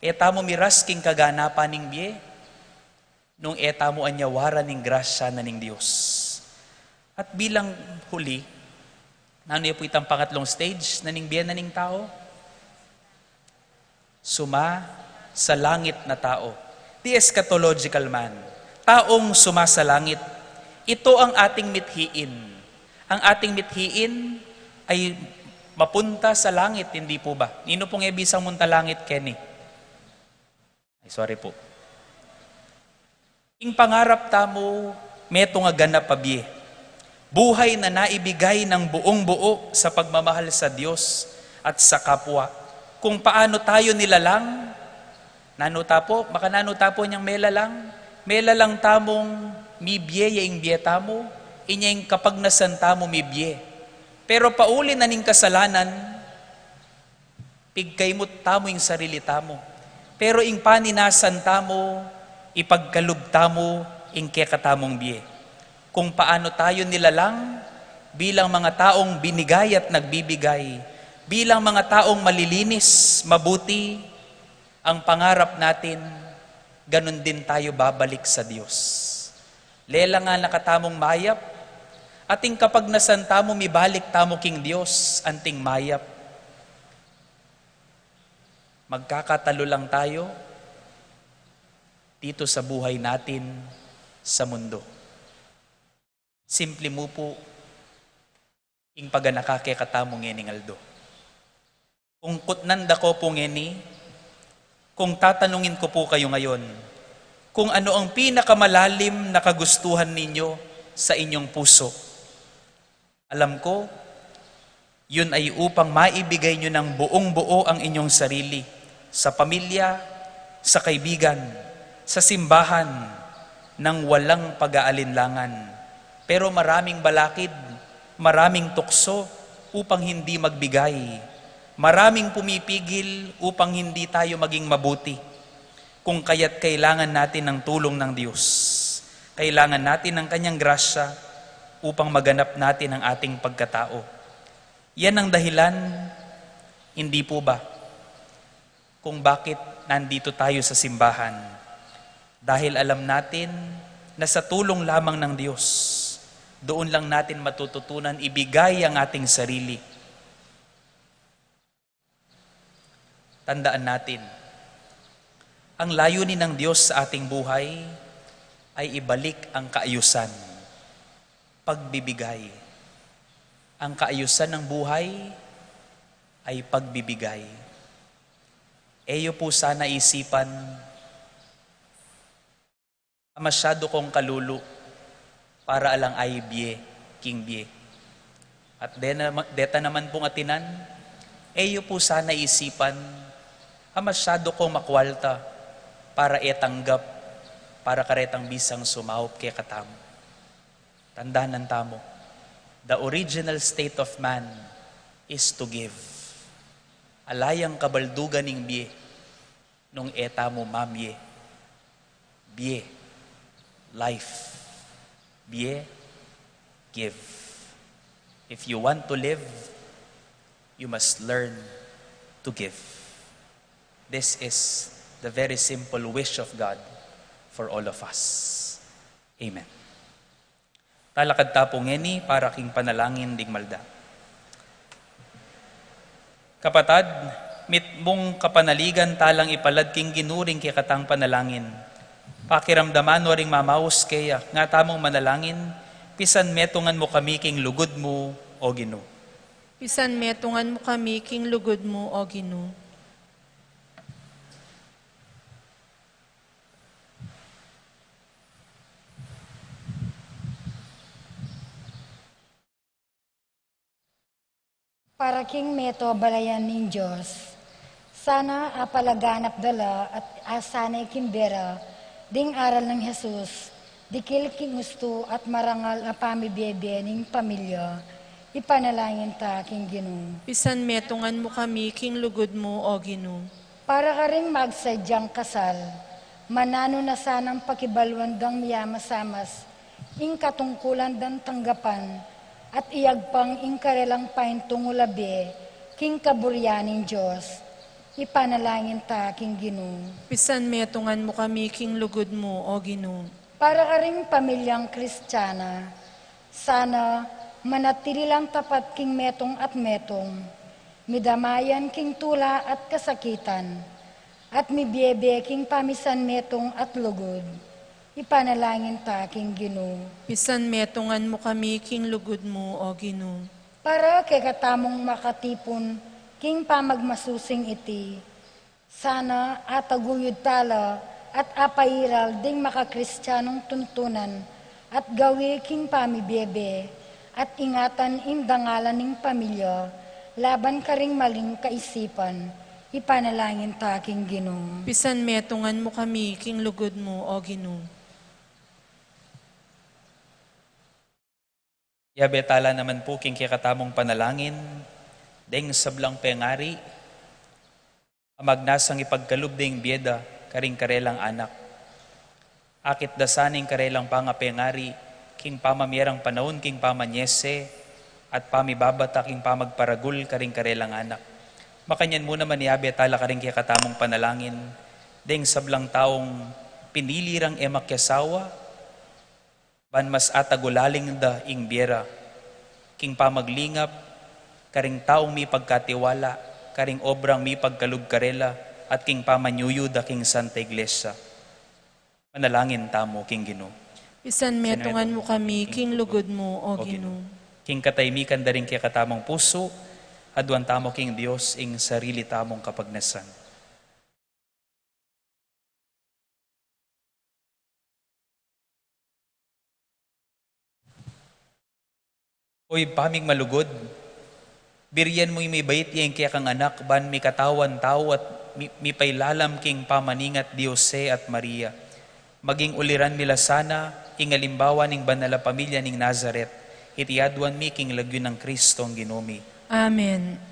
E tamu miras king kaganapan ning bie, nung e tamu anyawaran ing grasya na ning Dios. At bilang huli, nanu ya pu itang pangatlung stage na ning bie na ning tau? Suma sa langit na tau. The eschatological man. Taong suma sa langit. Ito ang ating mithiin. Ang ating mithiin ay mapunta sa langit, hindi po ba? Ninu pung e bisang munta langit keni? Ay, sorry po. Ing pangarap tamu, metung a ganap a bie. Buhay na naibigay ng buong-buo sa pagmamahal sa Dios at sa kapwa. Kung paano tayo nilalang, nanu ta pu, makananu ta pu nyang melalang? Melalang tamung mibie ya ing bie tamu, inya ing kapagnasan tamu mibie. Pero pauli na ning kasalanan, pigkaimut tamu ing sarili tamu. Pero ing paninasan tamu, ipagkalub tamu ing kekatamung bie. Kung paano tayo nilalang bilang mga taong binigay at nagbibigay, Bilang mga taong malilinis, mabuti, ang pangarap natin, ganun din tayo babalik sa Diyos. Lelang ngana katamung mayap, atin kapagnasan tamu, mibalik tamu king Diyos, anting mayap. Magkakatalo lang tayo dito sa buhay natin sa mundo. Simple mu pu ing paganaka kekatamu ngening aldo. Kung kutnan da ko pu ngeni, kung tatanungin ko pu kayu ngayon, kung ano ang pinakamalalim na kagustuhan ninyo sa inyong puso, alam ko, yun ay upang maibigay nyo ng buong-buo ang inyong sarili sa pamilya, sa kaibigan, sa simbahan, nang walang pag-aalinlangan. Pero maraming balakid, maraming tukso upang hindi magbigay. Maraming pumipigil upang hindi tayo maging mabuti. Kung kaya't kailangan natin ng tulong ng Diyos, kailangan natin ng Kanyang grasya upang maganap natin ang ating pagkatao. Yan ang dahilan, hindi po ba, kung bakit nandito tayo sa simbahan? Dahil alam natin na sa tulong lamang ng Diyos, doon lang natin matututunan ibigay ang ating sarili. Tandaan natin, ang layunin ng Diyos sa ating buhay ay ibalik ang kaayusan, pagbibigay. Ang kaayusan ng buhay ay pagbibigay. E yu po sana isipan, a masyado kong kalulu para alang ay bie, king bie. At dena-, deta naman pong atinan, e yu po sana isipan, a masyado kong makwalta para e tanggap, para karetang bisang sumaup kekatamu. Tandanan tamu, the original state of man is to give. Ala yang kabaldugan ning bie nung e tamu mamie. Bie, life. Bie, give. If you want to live, you must learn to give. This is the very simple wish of God for all of us. Amen. Talakad ta pu ngeni para king panalangin ding malda. Kapatad, mitmung kapanaligan talang ipalad king Ginu ring kekatang panalangin. Pakiramdaman no ring mamaus keya, nga tamung manalangin, pisanmetungan mu kami king lugud mu, O Ginu. Pisanmetungan mu kami king lugud mu, O Ginu. Para king meto balayan ning Dios. Sana apalaganap da la at asanay king bie ra ding aral nang Jesus, dikil king ustu at marangal a pamibiebie ning pamilya. Ipanalangin ta king Ginu. Pisanmetungan mu kami king lugud mu, O Ginu. Para karing magsadyang kasal, mananu na sanang pakibaluan dang miyamasamas ing katungkulan dang tanggapan at iyagpang ing karelang paintungul a bie king kaburian ning Dios. Ipanalangin ta king Ginu. Pisanmetungan mu kami king lugud mu, O Ginu. Para karing pamilyang Kristiana, sana manatili lang tapat king metung at metung, midamayan king tula at kasakitan, at mibiebie king pamisanmetung at lugud. Ipanalangin ta king Ginu. Pisanmetungan mu kami king lugud mu, O Ginu. Para kekatamung makatipun king pamagmasusing iti, sana ataguyud tala at apairal ding makakristianung tuntunan at gawi king pamibiebie at ingatan ing dangalan ning pamilya laban karing maling kaisipan. Ipanalangin ta king Ginu. Pisanmetungan mu kami king lugud mu, O Ginu. Yabe tala naman pu king kekatamung panalangin deng sablang pengari a magnasang ipagkalub ding bie da karing karelang anak. Akit da sana ing karelang pangapengari king pamamie rang panaun king pamanyese at pamibabata king pamagparagul karing karelang anak. Makanyan mu naman iyabe tala karing kekatamung panalangin deng sablang taung pinili rang e makiasawa, ban mas atagulaling da ing bie ra king pamaglingap karing taung mipagkatiwala, karing obrang mipagkalub karela, at king pamanyuyu da king Santa Iglesia. Manalangin tamu king Ginu. Pisanmetungan mu kami king lugud mu, O Ginu. King kataymikan da ring kekatamung pusu, aduan tamu king Dios ing sarili tamung kapagnasan. O Ibpa ming malugud, birian mu ing mibait ya ing kekang anak ban mikatawan tau at mi-, mipailalam king pamaningat Diose at Maria. Maging uliran mi la sana ing alimbawa ning banal a pamilya ning Nazaret. Iti aduan mi king lagyu nang Kristong Ginu mi. Amen.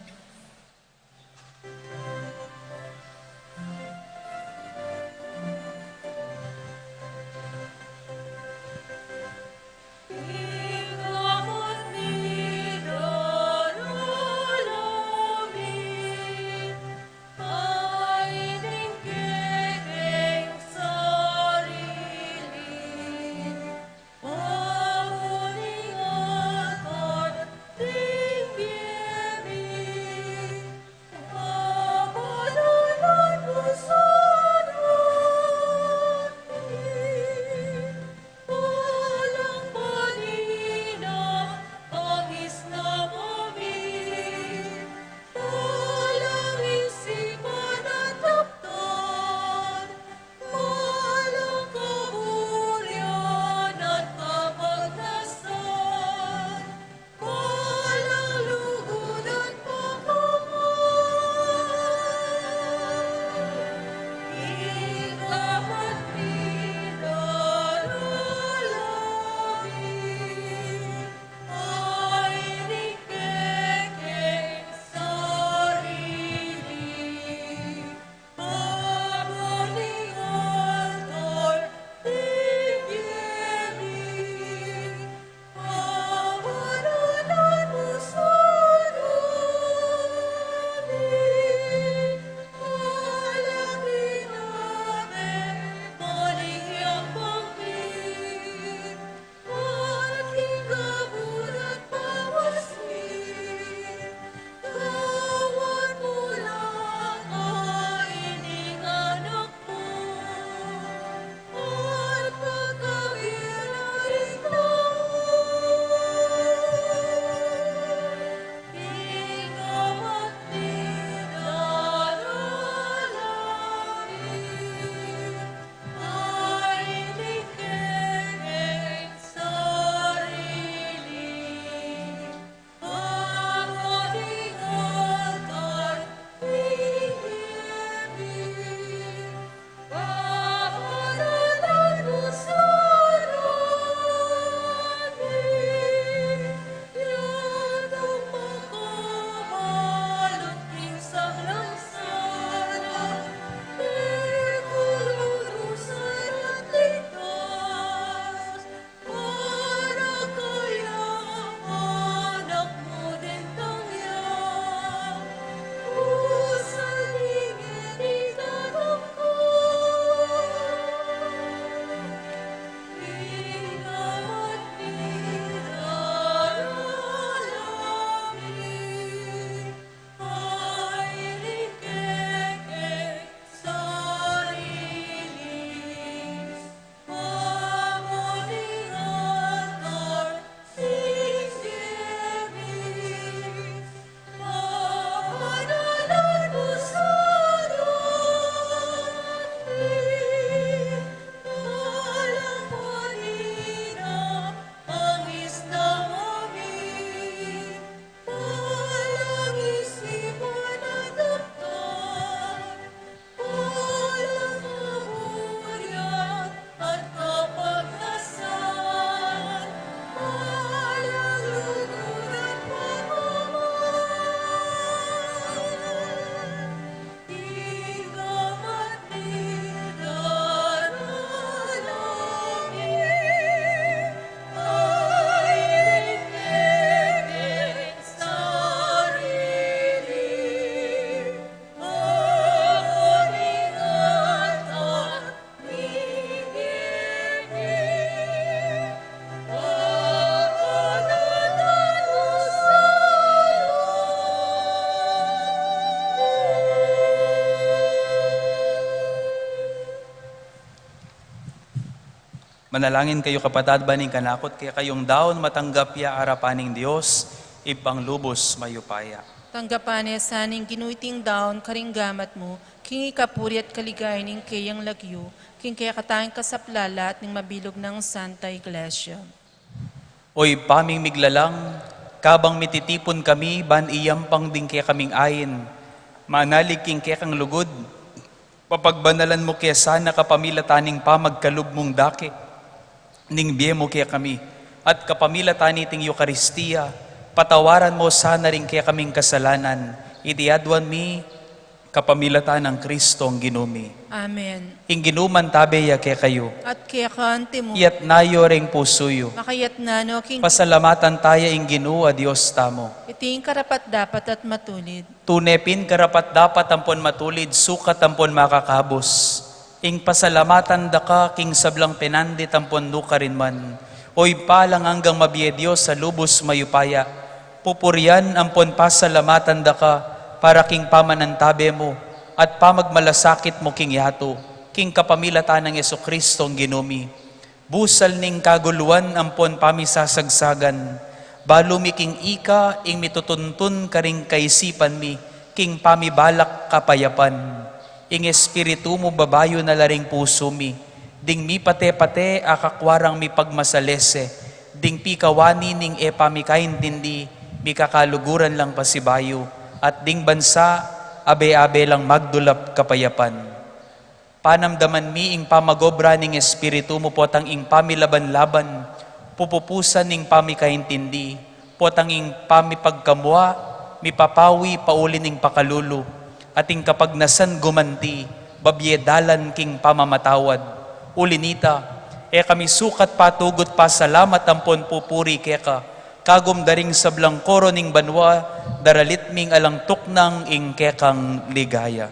Manalangin kayu, kapatad, ban ing kanakung kekayung daun matanggap ya arapan ning Dios, Ibpang lubus mayupaya. Tanggapan na sa ning Ginu iting daun karing gamat mu, king ikapuri at kaligayan ning keyang lagyu, king kekatamung kasaplalan at ning mabilug nang Santa Iglesia. O Ibpa ming miglalang, kabang mititipun kami ban iyampang ding kekaming ain, manalig king kekang lugud, papagbanalan mu ke sana kapamilatan ning pamagkalub mung dake ning bie mu kekami, at kapamilatan niting Eukaristia, patawaran mu sana ring kekaming kasalanan, iti aduan mi kapamilatan nang Kristong Ginu mi. Amen. Ing Ginu mantabe ya kekayu. At keka mu rin. Iyatas yu ring pusu yu. Makayatas no king. Pasalamatan taya ing Ginu a Dios tamu. Iti ing karapat-dapat at matulid. Tune pin karapat-dapat ampon matulid, sukat ampon makakabus, ing pasalamatan daka king sablang pinandit ampon nukarin man. O Ibpa alang anggang mabie, Dios a lubus mayupaya, pupurian ampon pasalamatan daka para king pamanantabe mu at pamagmalasakit mu king yatu, king kapamilatan nang Jesucristong Ginu mi. Busal ning kaguluan ampon pamisasagsagan, balu mi king ika ing mitutuntun karing kaisipan mi king pamibalak kapayapan. Ing Espiritu mu babayu na la ring pusu mi, ding mipate-pate a kakwa rang mipagmasalese, ding pikawani ning e pa mikaintindi, mikakaluguran lang pasibayu, at ding bansa abe-abe lang magdulap kapayapan. Panamdaman mi ing pamag-obra ning Espiritu mu potang ing pamilaban-laban, pupupusan ning pamikaintindi, potang ing pamipagkamua, mipapawi pauli ning pakalulu, at ing kapagnasan gumanti, babie dalan king pamamatawad. Uli nita, e kami sukat patugut pasalamat ampon pupuri keka, kagum da ring sablang koro ning banua, daralit ming alang tuknang ing kekang ligaya.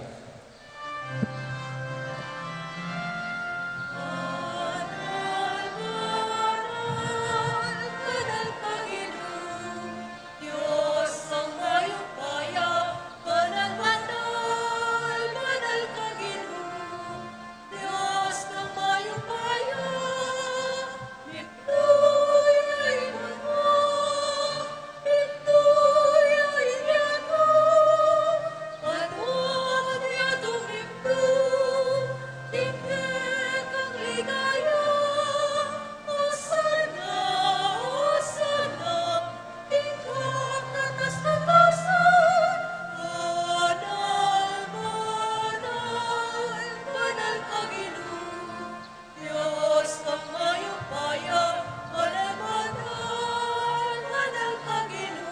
Dios kang mayupaya, banal, banal, banal ka Ginu.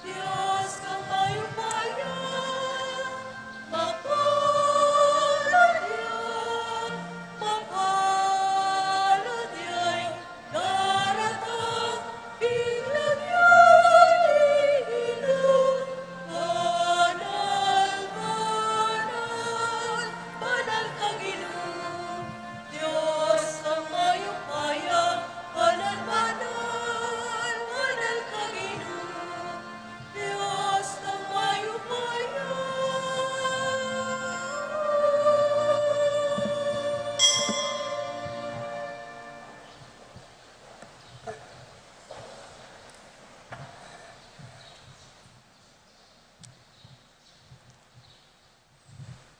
Dios kang mayupaya, mapalad ya, mapalad ya.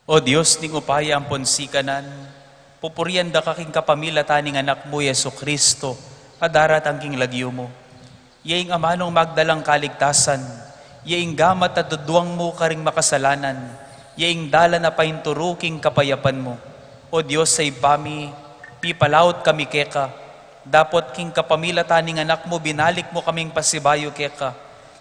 O Dios ning upaya ampon sikanan, pupurian da ka king kapamilatan ning Anak mu, Jesucristo, a daratang king lagyu mu. Iya ing amanung magdalang kaligtasan, iya ing gamat a duduang mu karing makasalanan, iya ing dalan a painturu king kapayapan mu. O Dios a Ibpa mi, pipalaut kami keka, dapot king kapamilatan ning Anak mu binalik mu kaming pasibayu keka.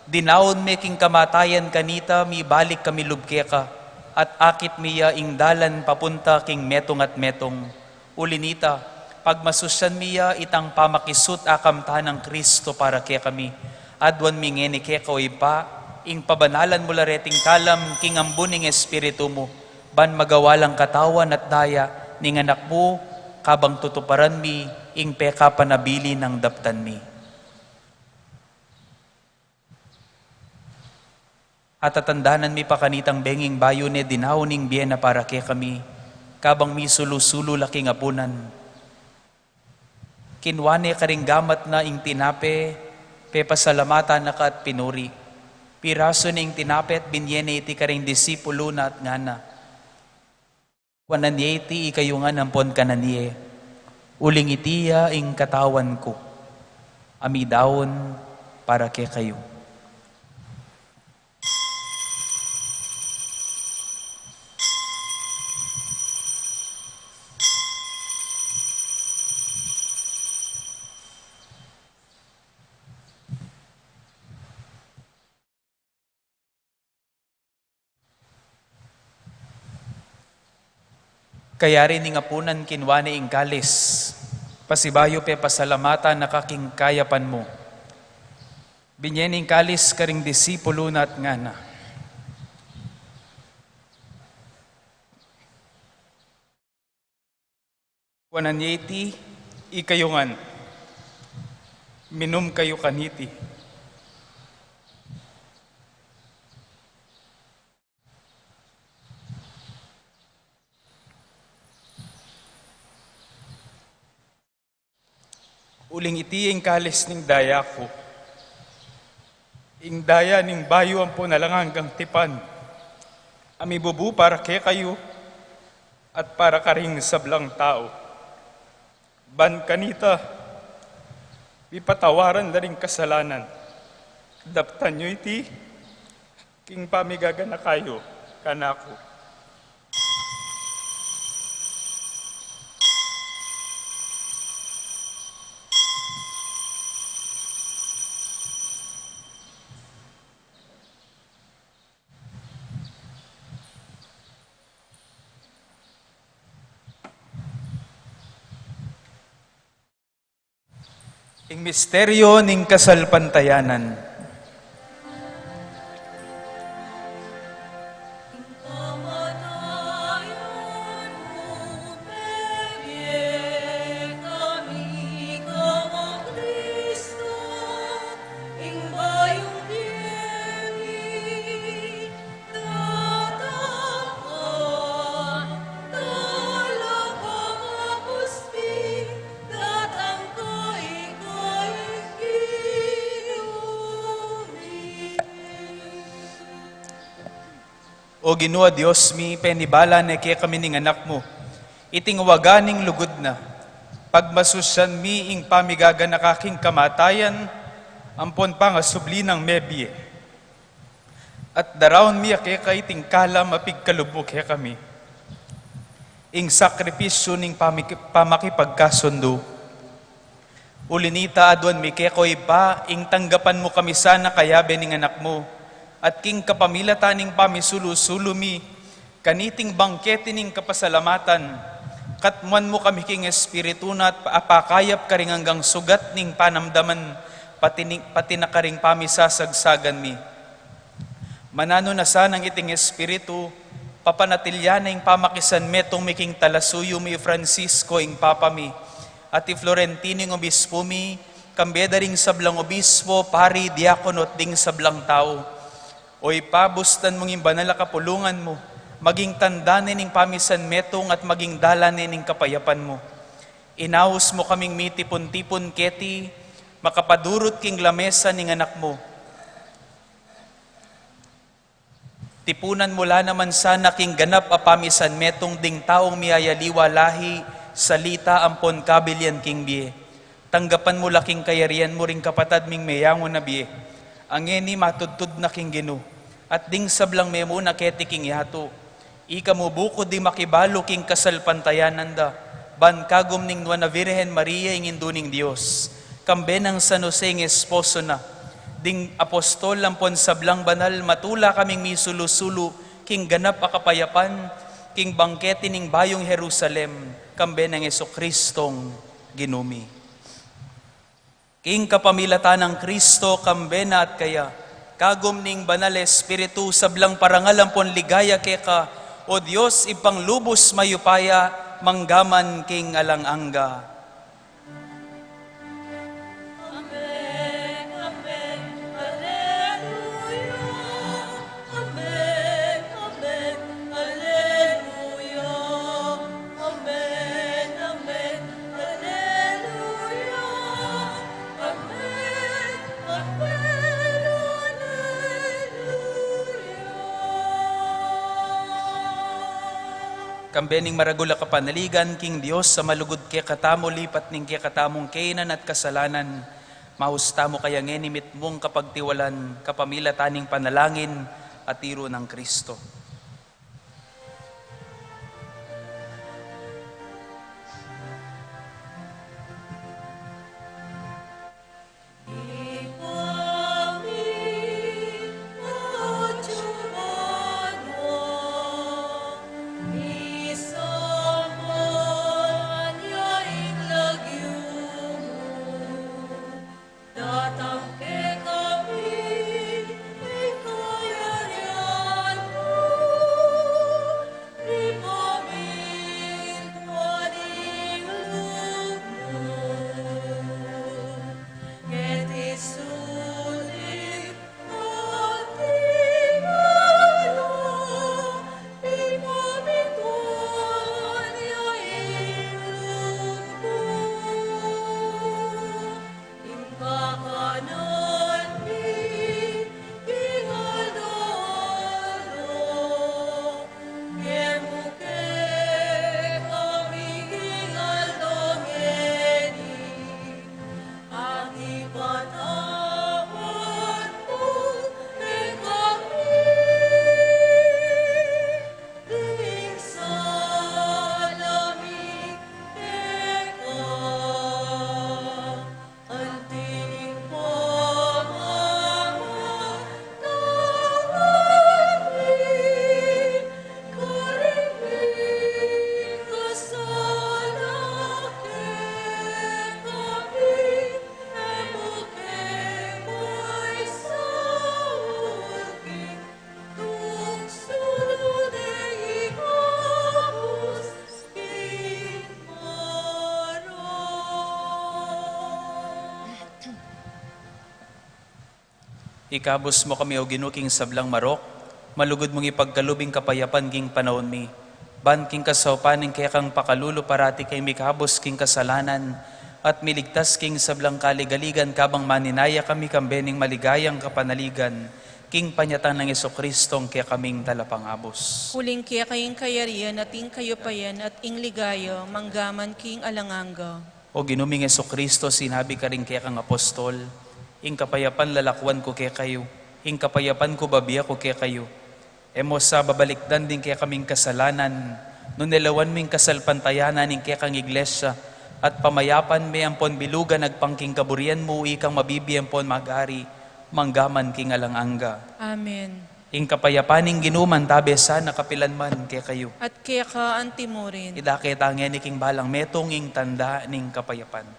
Dinaun me king kamatayan kanita, mibalik kami lub keka, at akit mi ya ing dalan papunta king metung at metung. Uli nita, pagmasusyan mi ya itang pamakisut a kamtan nang Cristo para kekami. Aduan mi ngeni keka, o Ibpa, ing pabanalan mu la reting talam king ambun ning Espiritu mu, ban magawa lang katawan at daya ning Anak mu, kabang tutuparan mi ing pekapanabilin nang daptan mi. Atatandanan mi pa kanitang benging bayu ne dinaun ing bie na para kekami, kabang misulu-sulu la king apunan. Kinua ne karing gamat na ing tinape, pepasalamatan na ka at pinuri. Pirasu ne ing tinape at binye ne iti karing disipulu na at ngana: Kuanan ye iti ikayu ngan ampon kanan ye, uling iti ya ing katawan ku, a midaun para kekayu. Kayari ning apunan kinua ne ing kalis, pasibayu pepasalamatan na ka king kayapan mu. Binye ne ing kalis karing disipulu na at ngana: Kuanan ye iti ikayu ngan, minum kayu kaniti. Uling iti ing kalis ning daya ku, ing daya ning bayu ampon alang anggang tipan, a mibubu para kekayu at para karing sablang tau. Ban kanita, mipatawaran la ring kasalanan. Daptan yu iti king pamigaganaka yu kanaku. Ing misteryo ning kasalpantayanan. O Ginu a Dios mi, penibala ne kekami ning Anak mu iting waga ning lugud na, pagmasusyan mi ing pamigaganaka king kamatayan ampon pangasubli nang mebie. At daraun mi ya keka iting kalam a pigkalub mu kekami, ing sakripisyu ning pamiki-, pamakipagkasundu. Uli nita, aduan mi keka, O Ibpa, ing tanggapan mu kami sana kayabe ning Anak mu, at king kapamilatan ning pamisulu-sulu mi kaniting bangkete ning kapasalamatan, katmuan mu kami king Espiritu na at pa-, apakayap karing anggang sugat ning panamdaman, pati ni-, pati na karing pamisasagsagan mi. Mananu na sanang iting Espiritu, papanatilyan na ing pamakisanmetung mi king talasuyu mi Francisco ing Papa mi, at i Florentino ing Obispu mi, kambe da ring sablang obispo, pari, diakono, at ding sablang tau. O Ibpa, bustan mung ing banal a kapulungan mu maging tanda ne ning pamisanmetung at maging dalan ne ning kapayapan mu. Inaus mu kaming mitipun-tipun keti, makapadurut king lamesa ning Anak mu. Tipunan mu la naman sana king ganap a pamisanmetung ding taung miyayaliwa lahi, salita ampon kabilian king bie. Tanggapan mu la king kayarian mu ring kapatad ming meyangu na bie, a ngeni matudtud na king Ginu, at ding sablang memuna keti king yatu. Ika mu bukud ding makibalu king kasalpantayanan da, ban kagum ning Nuan a Virgen Maria ing Indu ning Dios, kambe nang San Jose ing esposo na, ding apostol ampon sablang banal, matula kaming misulu-sulu king ganap a kapayapan, king bangkete ning bayung Jerusalem, kambe nang Jesucristong Ginu mi. King kapamilatan nang Cristo, kambe na at kaya, kagum ning Banal Espiritu, sablang parangal ampon ligaya keka, O Dios, Ibpang lubus mayupaya, manggaman king alang angga. Amen, amen, alleluia. Amen, amen, alleluia. Amen, amen, alleluia. Kambe ning maragul a kapanaligan king Dios a malugud kekatamu, lipat ning kekatamung kainan at kasalanan, maus tamu kaya ngeni mitmung kapagtiwalan, kapamilatan ning panalangin a tiru nang Kristo. Ikabus mu kami, O Ginu, king sablang marok, malugud mung ipagkalub ing kapayapan king panaun mi. Ban king kasaupan ning kekang pakalulu, parati kami mikabus king kasalanan, at miligtas king sablang kaligaligan, kabang maninaya kami kambe ning maligayang kapanaligan, king panyatang nang Jesucristo, ing kekaming Talapangabus. Uling keka ing kayarian at ing kayupayan at ing ligaya, manggaman king alang angga. O Ginu ming Jesucristo, sinabi karing kekang apostol, "Ing kapayapan lalakwan ku kekayu, ing kapayapan ku babie ku kekayu." E mu sa babalikdan ding kekaming kasalanan, nune lawan mu ing kasalpantayanan ning kekang Iglesia, at pamayapan me ampon bilugan agpang king kaburian mu, ikang mabibie ampon mag-ari, manggaman king alang angga. Amen. Ing kapayapan ning Ginu mantabe sana kapilan man kekayu. At keka antimurin. Idake ta ngeni king balang metung ing tanda ning kapayapan.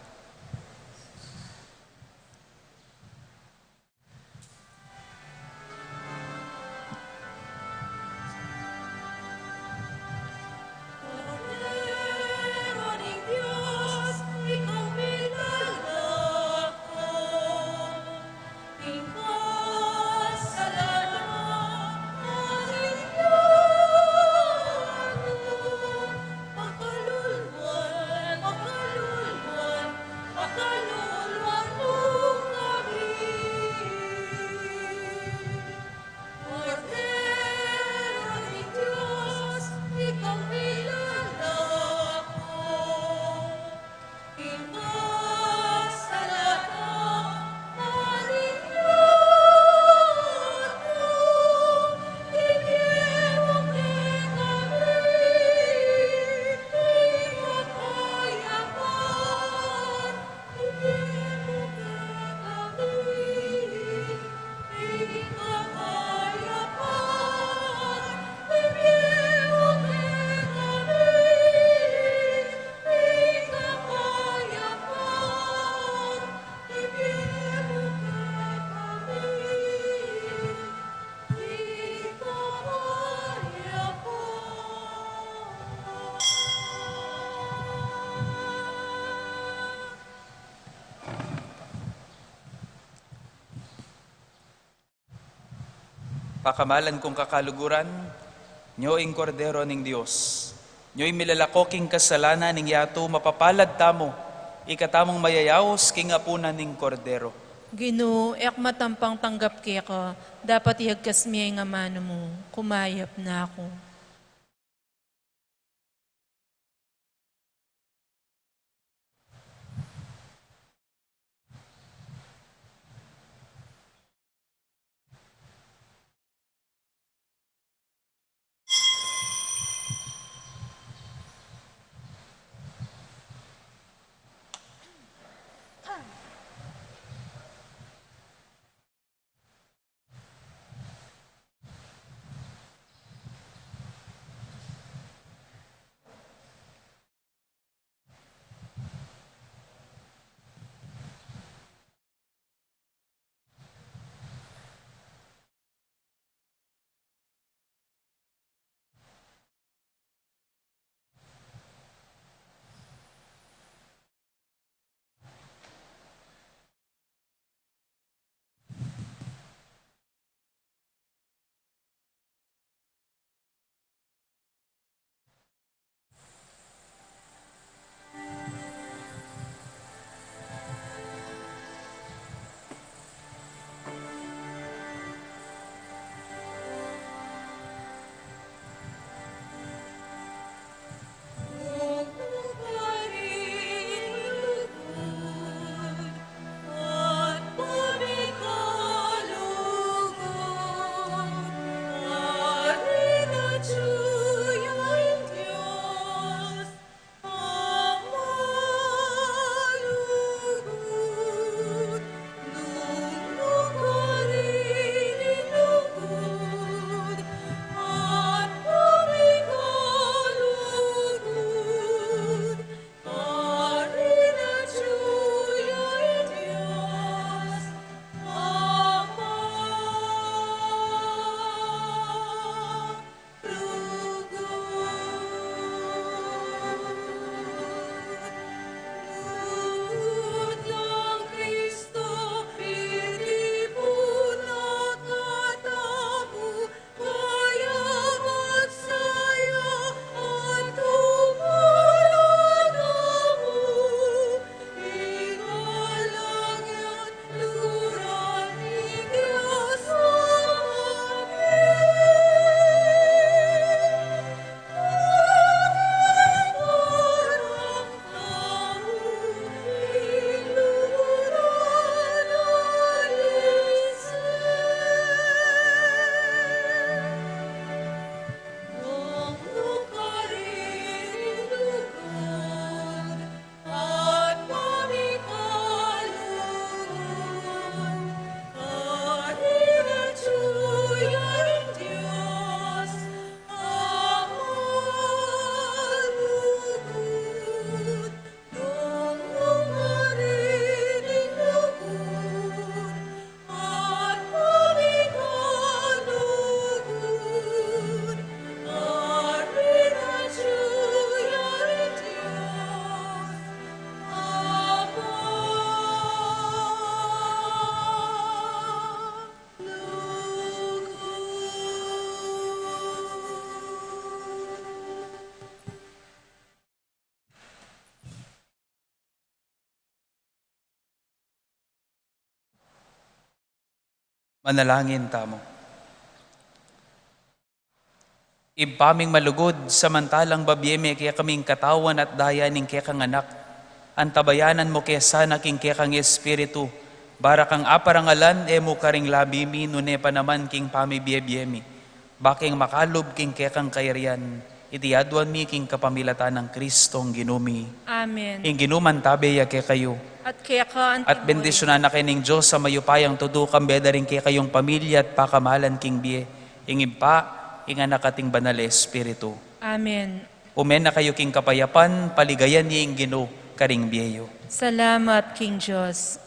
Pakamalan kung kakaluguran, nyo ing Kordero ning Dios. Nyo ing milalako king kasalanan ning yatu, mapapalad tamu, ikatamung mayayaus king apunan ning Kordero. Ginu, e ku matampang tanggap keka, dapat ihagkas me ing amanu mu, kumayap na ku. Manalangin tamu. Ibpa ming malugud, samantalang babie me kekaming katawan at daya ning kekang Anak, antabayanan mu ke sana king kekang Espiritu, bara kang aparangalan e mu karing labi mi nune pa naman king pamibie-bie mi, ba keng makalub king kekang kayarian, iti aduan mi king kapamilatan nang Kristong Ginu mi. Amen. Ing Ginu mantabe ya kekayu. At keka anti mu rin. At bendisyunan na kayu ning Dios a mayupayang tutu, kambe da ring kekayung pamilya at pakamalan king bie, ing Ibpa, ing Anak at ing Banal a Espiritu. Amen. Ume na kayu king kapayapan, paligayan ye ing Ginu karing bie yu. Salamat king Dios.